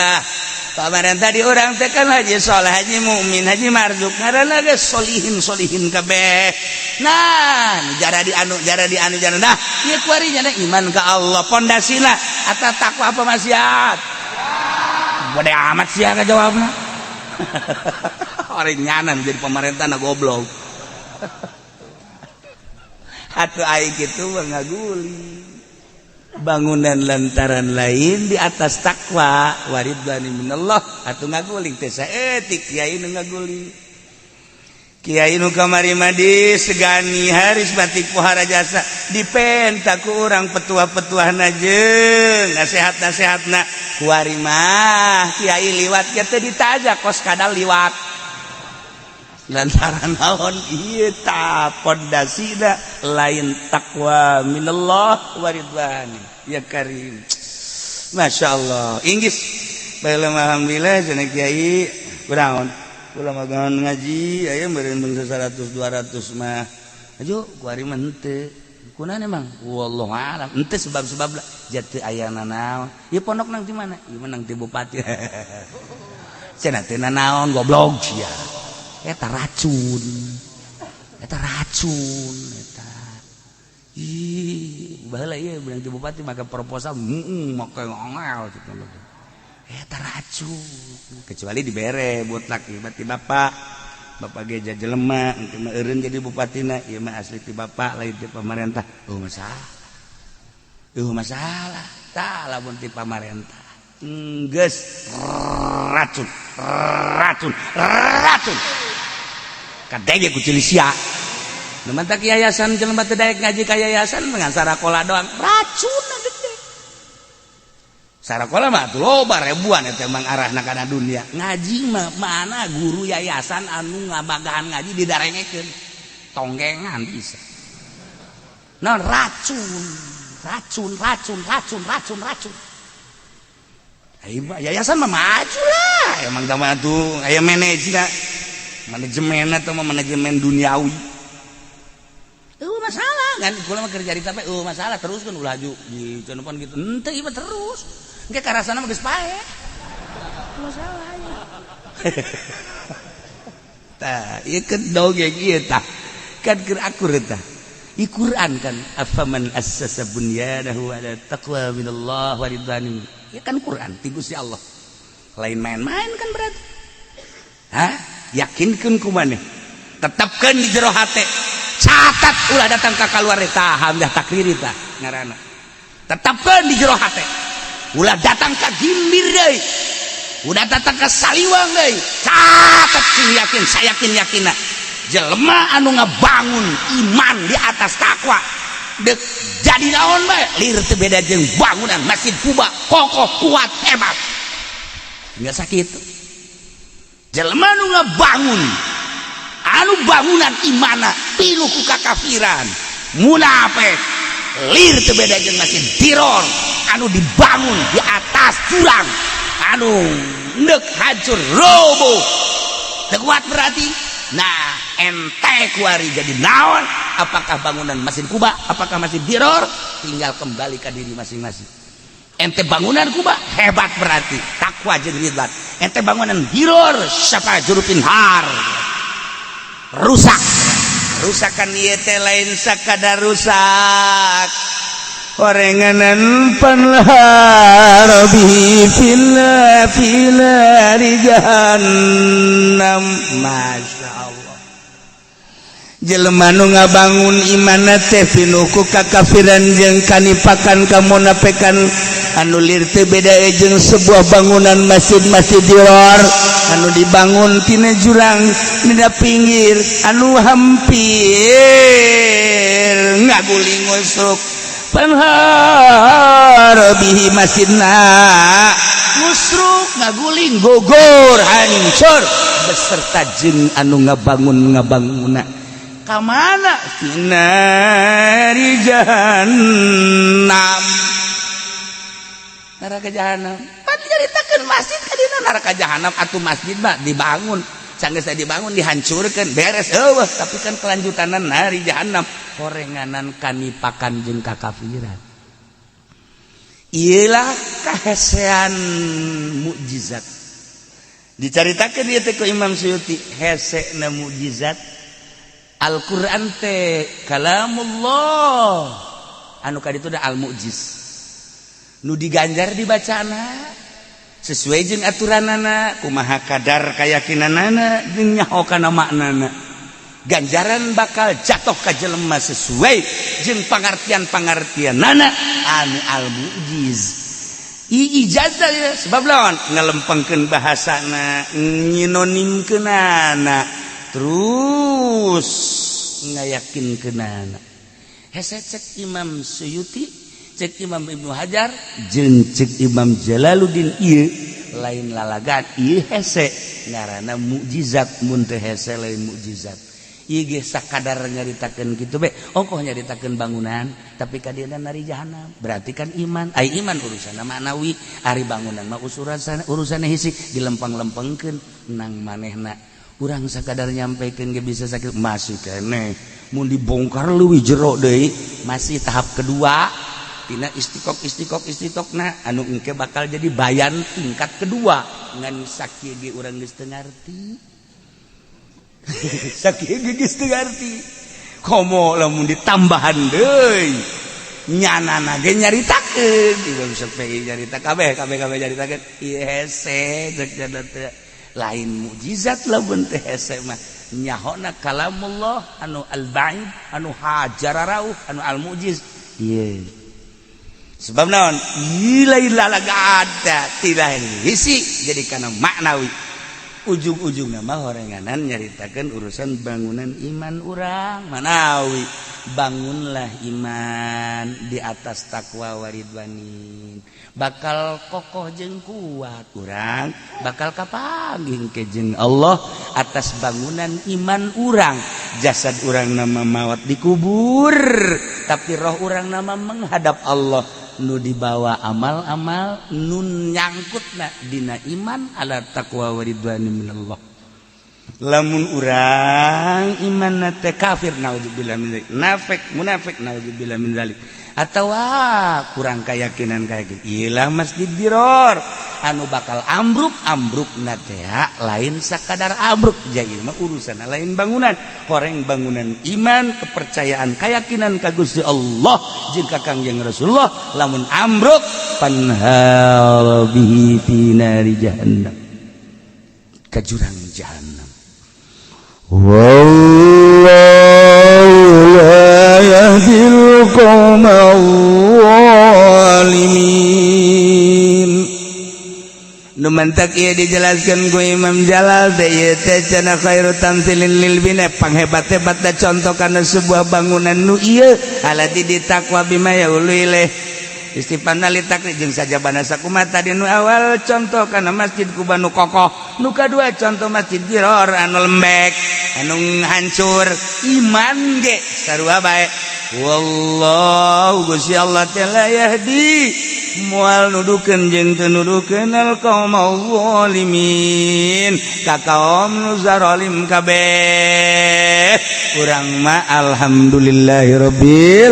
pemerintah di urang teh kan Haji Soleh, Haji Mukmin, Haji Marzuk, ngaranna geus solihin solihin kabeh. Nah, jara di anu, jara di anu, jara. Nah, ieu kuari nya iman ka Allah pondasina atau takwa apa maksiat? Bodoh amat sih ya jawabna. Orang nyanan jadi pemerintah na goblok. Atuh aing kitu mah ngaguli. Bangunan lantaran lain di atas takwa waridwani minallah atuh ngaguling teh saeutik kiai nu ngaguling. Kiai nu kamari mah disegani haris batik pohara jasa dipenta ku urang petuah-petuahna jeung nasihat-nasihatna. Kuari mah kiai liwat ge teu ditaja kos kadal liwat. Lantaran naon ieu ta pondasina lain takwa minallah waridwani ya karim. Masya Allah Inggris baheula alhamdulillah cenah kiai kunaon kula mah ngaji aya meureun bangsa 100 200 mah aju kuari mah henteu kunaon emang wallahu alam henteu sebab-sebab lah jatuh aya nanaon ieu pondok nang di mana ieu mah nang ti bupati cenah teu nanaon goblok sia. Eta racun, eta racun eta. Ih, baheula ieu bilang ti bupati maka proposal make ngangel gitu. Eta racun. Kecuali dibere buat laki berarti bapak. Bapak ge jelema engke mah eureun jadi bupatina, ieu mah asli ti bapak lain ti pamarentah. Oh masalah. Oh masalah. Tah lamun ti pamarentah. Geus racun, racun, racun. Kadenge ku sia. Nu mantak yayasan jelema teu daek ngaji ka yayasan dengan sarakola doang. Racun gede. Sarakola mah atuh loba ribuan eta emang arahna kana dunia. Ngaji mah mana guru yayasan anu ngabagahan ngaji didarengekeun. Tonggengan bisa. Nah racun, racun, racun, racun, racun, racun. Yayasan mah maju lah emang sama tuh aya manajemen manajemen atau manajemen duniawi. Masalah kan kula mah kerja di tapi masalah terus kan ulah laju di cenah gitu henteu ieu terus engke karasana mah geus paeh masalah ya. Tah ieu kan dongeng ieu tah kan keur akur tah di Quran kan afaman assasa bunyanahu ala taqwa minallah wa ridwani ya kan Quran ti Gusti Allah lain main-main kan berarti. Hah, yakinkeun ku maneh, tetapkeun di jero hate, catat ulah datang ka kaluar tah hamzah takriri tah ngaranna, tetapkeun di jero hate ulah datang ka gimbir deui, ulah datang ka saliwang deui, catat sing yakin sayakin yakinna jelema anu ngabangun iman di atas takwa dek jadi naon bae lir teu beda jeung bangunan Masjid Kuba kokoh kuat hebat tinggal sakit. Jelema anu ngabangun anu bangunan imana pinuh ku kakafiran munafik lir teu beda jeung Masjid Diror anu dibangun di atas jurang anu ndek hancur roboh teu kuat berarti. Nah ente kuari jadi naon, apakah bangunan Masjid Kuba apakah Masjid Diror, tinggal kembali ke diri masing-masing. Ente bangunan Kuba hebat berarti takwa jeung ridwan, ente bangunan Diror siapa jurupin har rusak rusakan ieu teh lain sakadar rusak orenganan panlaharabi fil finari jahannam. Masya Allah jelema nu ngabangun imana teh pinuh ku kakafiran jeung kanipakan kamunafikan anu lir teu beda jeung sebuah bangunan masjid-masjid diror anu dibangun tina jurang dina pinggir anu hampir ngaguling ngusruk panhar bihi masjidna musruk. Ngaguling, gugur, hancur beserta jeung anu ngabangun ngabanguna. Ka mana? Finari jahannam, neraka jahanam. Pan dicaritakeun masjid ka dina neraka jahanam. Atuh masjid mah dibangun, sanggeus dibangun dihancurkan, beres eueuh, tapi kan kelanjutanan nari jahanam, horenganan kanipakan jeung kakafiran. Iyalah kahesean mukjizat. Dicaritakeun ieu teh ku Imam Suyuti, hese na mukjizat Al-Qur'an teh kalamullah anu kaditu da al-mu'jiz, nu diganjar dibacana sesuai jeung aturanana, kumaha kadar keyakinanana jeung nyaho kana maknana, ganjaran bakal jatuh ka jelema sesuai jeung pangartian-pangartianana anu al-mu'jiz. Ijazah ya, sebab lawan ngelempengkeun bahasana, nyinonimkeunana, terus ngayakinkeunana hese. Cek Imam Suyuti, cek Imam Ibnu Hajar jeung cek Imam Jalaluddin, ieu lain lalagan, ieu hese, ngaranna mukjizat. Mun teu hese, lain mukjizat. Ieu ge sakadar nyaritakeun kitu be, ongkoh nyaritakeun bangunan tapi kadieuna nari jahanam. Berarti kan iman, ai iman urusanna maknawi, ari bangunan mah urusan urusan hisi, dilempeng-lempengkeun nang manehna. Urang sakadar nyampaikan ge bisa sakit, masih keneh mun dibongkar leuwih jero deui, masih tahap kedua tina istiqok istiqok istiqokna anu engke bakal jadi bayan tingkat kedua. Ngan sakieu ge urang geus teu ngarti, sakieu ge geus teu ngarti, komo lamun ditambahan deui. Nyanana ge nyaritakeun, Imam Syafi'i nyarita, kabeh kabeh kabeh nyaritakeun ieu hese. Cek teh lain mukjizat lamun teh hese mah, nyahona kalamullah anu al-ba'id, anu hajararauh, anu al-mu'jiz ieu. Sebab naon? Lain lalaga, tidak hisi, jadi karena maknawi. Ujung-ujungna mah horenganan nyaritakeun urusan bangunan iman urang manawi. Bangunlah iman di atas takwa waridwanin, bakal kokoh jeung kuat. Urang bakal kapanggih ke jeung Allah atas bangunan iman urang. Jasad urang nama mawat dikubur, tapi roh urang nama menghadap Allah nu dibawa amal-amal nu nyangkutna dina iman ala taqwa waridwani minallah. Lamun urang iman teh kafir, naudzubillah min dzalik, nafek, munafik, naudzubillah min dzalik, atawa kurang keyakinan kayak gitu, ilah masjid diror anu bakal ambruk. Ambruk na teh lain sakadar ambruk, jadi mah urusan lain bangunan, horeng bangunan iman, kepercayaan, keyakinan ka Gusti Allah jeung ka Kangjeng Rasulullah. Lamun ambruk, fanhal bihi fi nari jahannam, ka jurang jahannam. والله لا يهدي القوم الظالمين. Nu mantak ieu dijelaskan ku Imam Jalal teh, ieu teh cenah khairu tamtsilin lil bina, panghebat-hebat da contoh kana sebuah bangunan nu ieu alati ditakwa bima yaulu ilaih istifana li takri jeung sajabana sakumaha tadi. Nu awal contoh kana Masjid Kuba nu kokoh, nu kadua contoh Masjid Diror anu lembek, anu hancur. Iman ge sarua bae. Wallahu, Gusti Allah teh, la yahdi, moal nudukeun jeung teu nudukeun, al qaumaz zalimin, ka kaum nu zalim kabeh. Urang mah alhamdulillahirabbil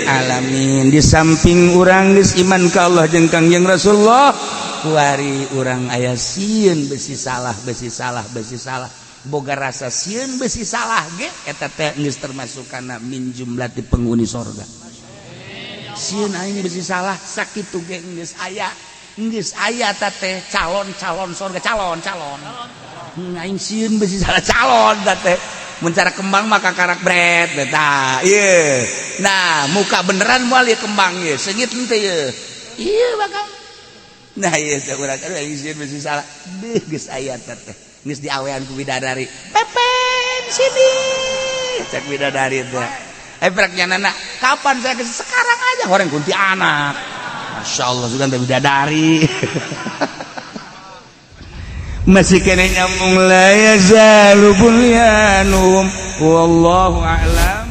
alamin, di samping urang geus iman ka Allah jeung Kangjeng Rasulullah, kuari urang aya sieun besi salah, besi salah, besi salah. Boga rasa sieun besi salah ge eta teh geus termasuk kana min jumlati penghuni sorga. Sieun aing besi salah, sakitu ge geus aya, geus aya ta teh calon-calon sorga, calon-calon. Aing sieun besi salah, calon ta teh. Mun cara kembang maka karak bret beta ieu. Nah, muka beneran moal ieu kembang ieu, seungit henteu ieu, ieu bakal. Nah, ieu teh urang, aduh, aing sieun besi salah. Deuh, geus aya ta teh, geus diawean ku bidadari. "Pepen, sini," cek bidadari teh. Eh, prak nana, kapan saya ke? Sekarang aja. Orang kuntianak, masya Allah, sudah bidadari. Masih kena nyambung, la yazalu bunyanuhum. Wallahu a'lam.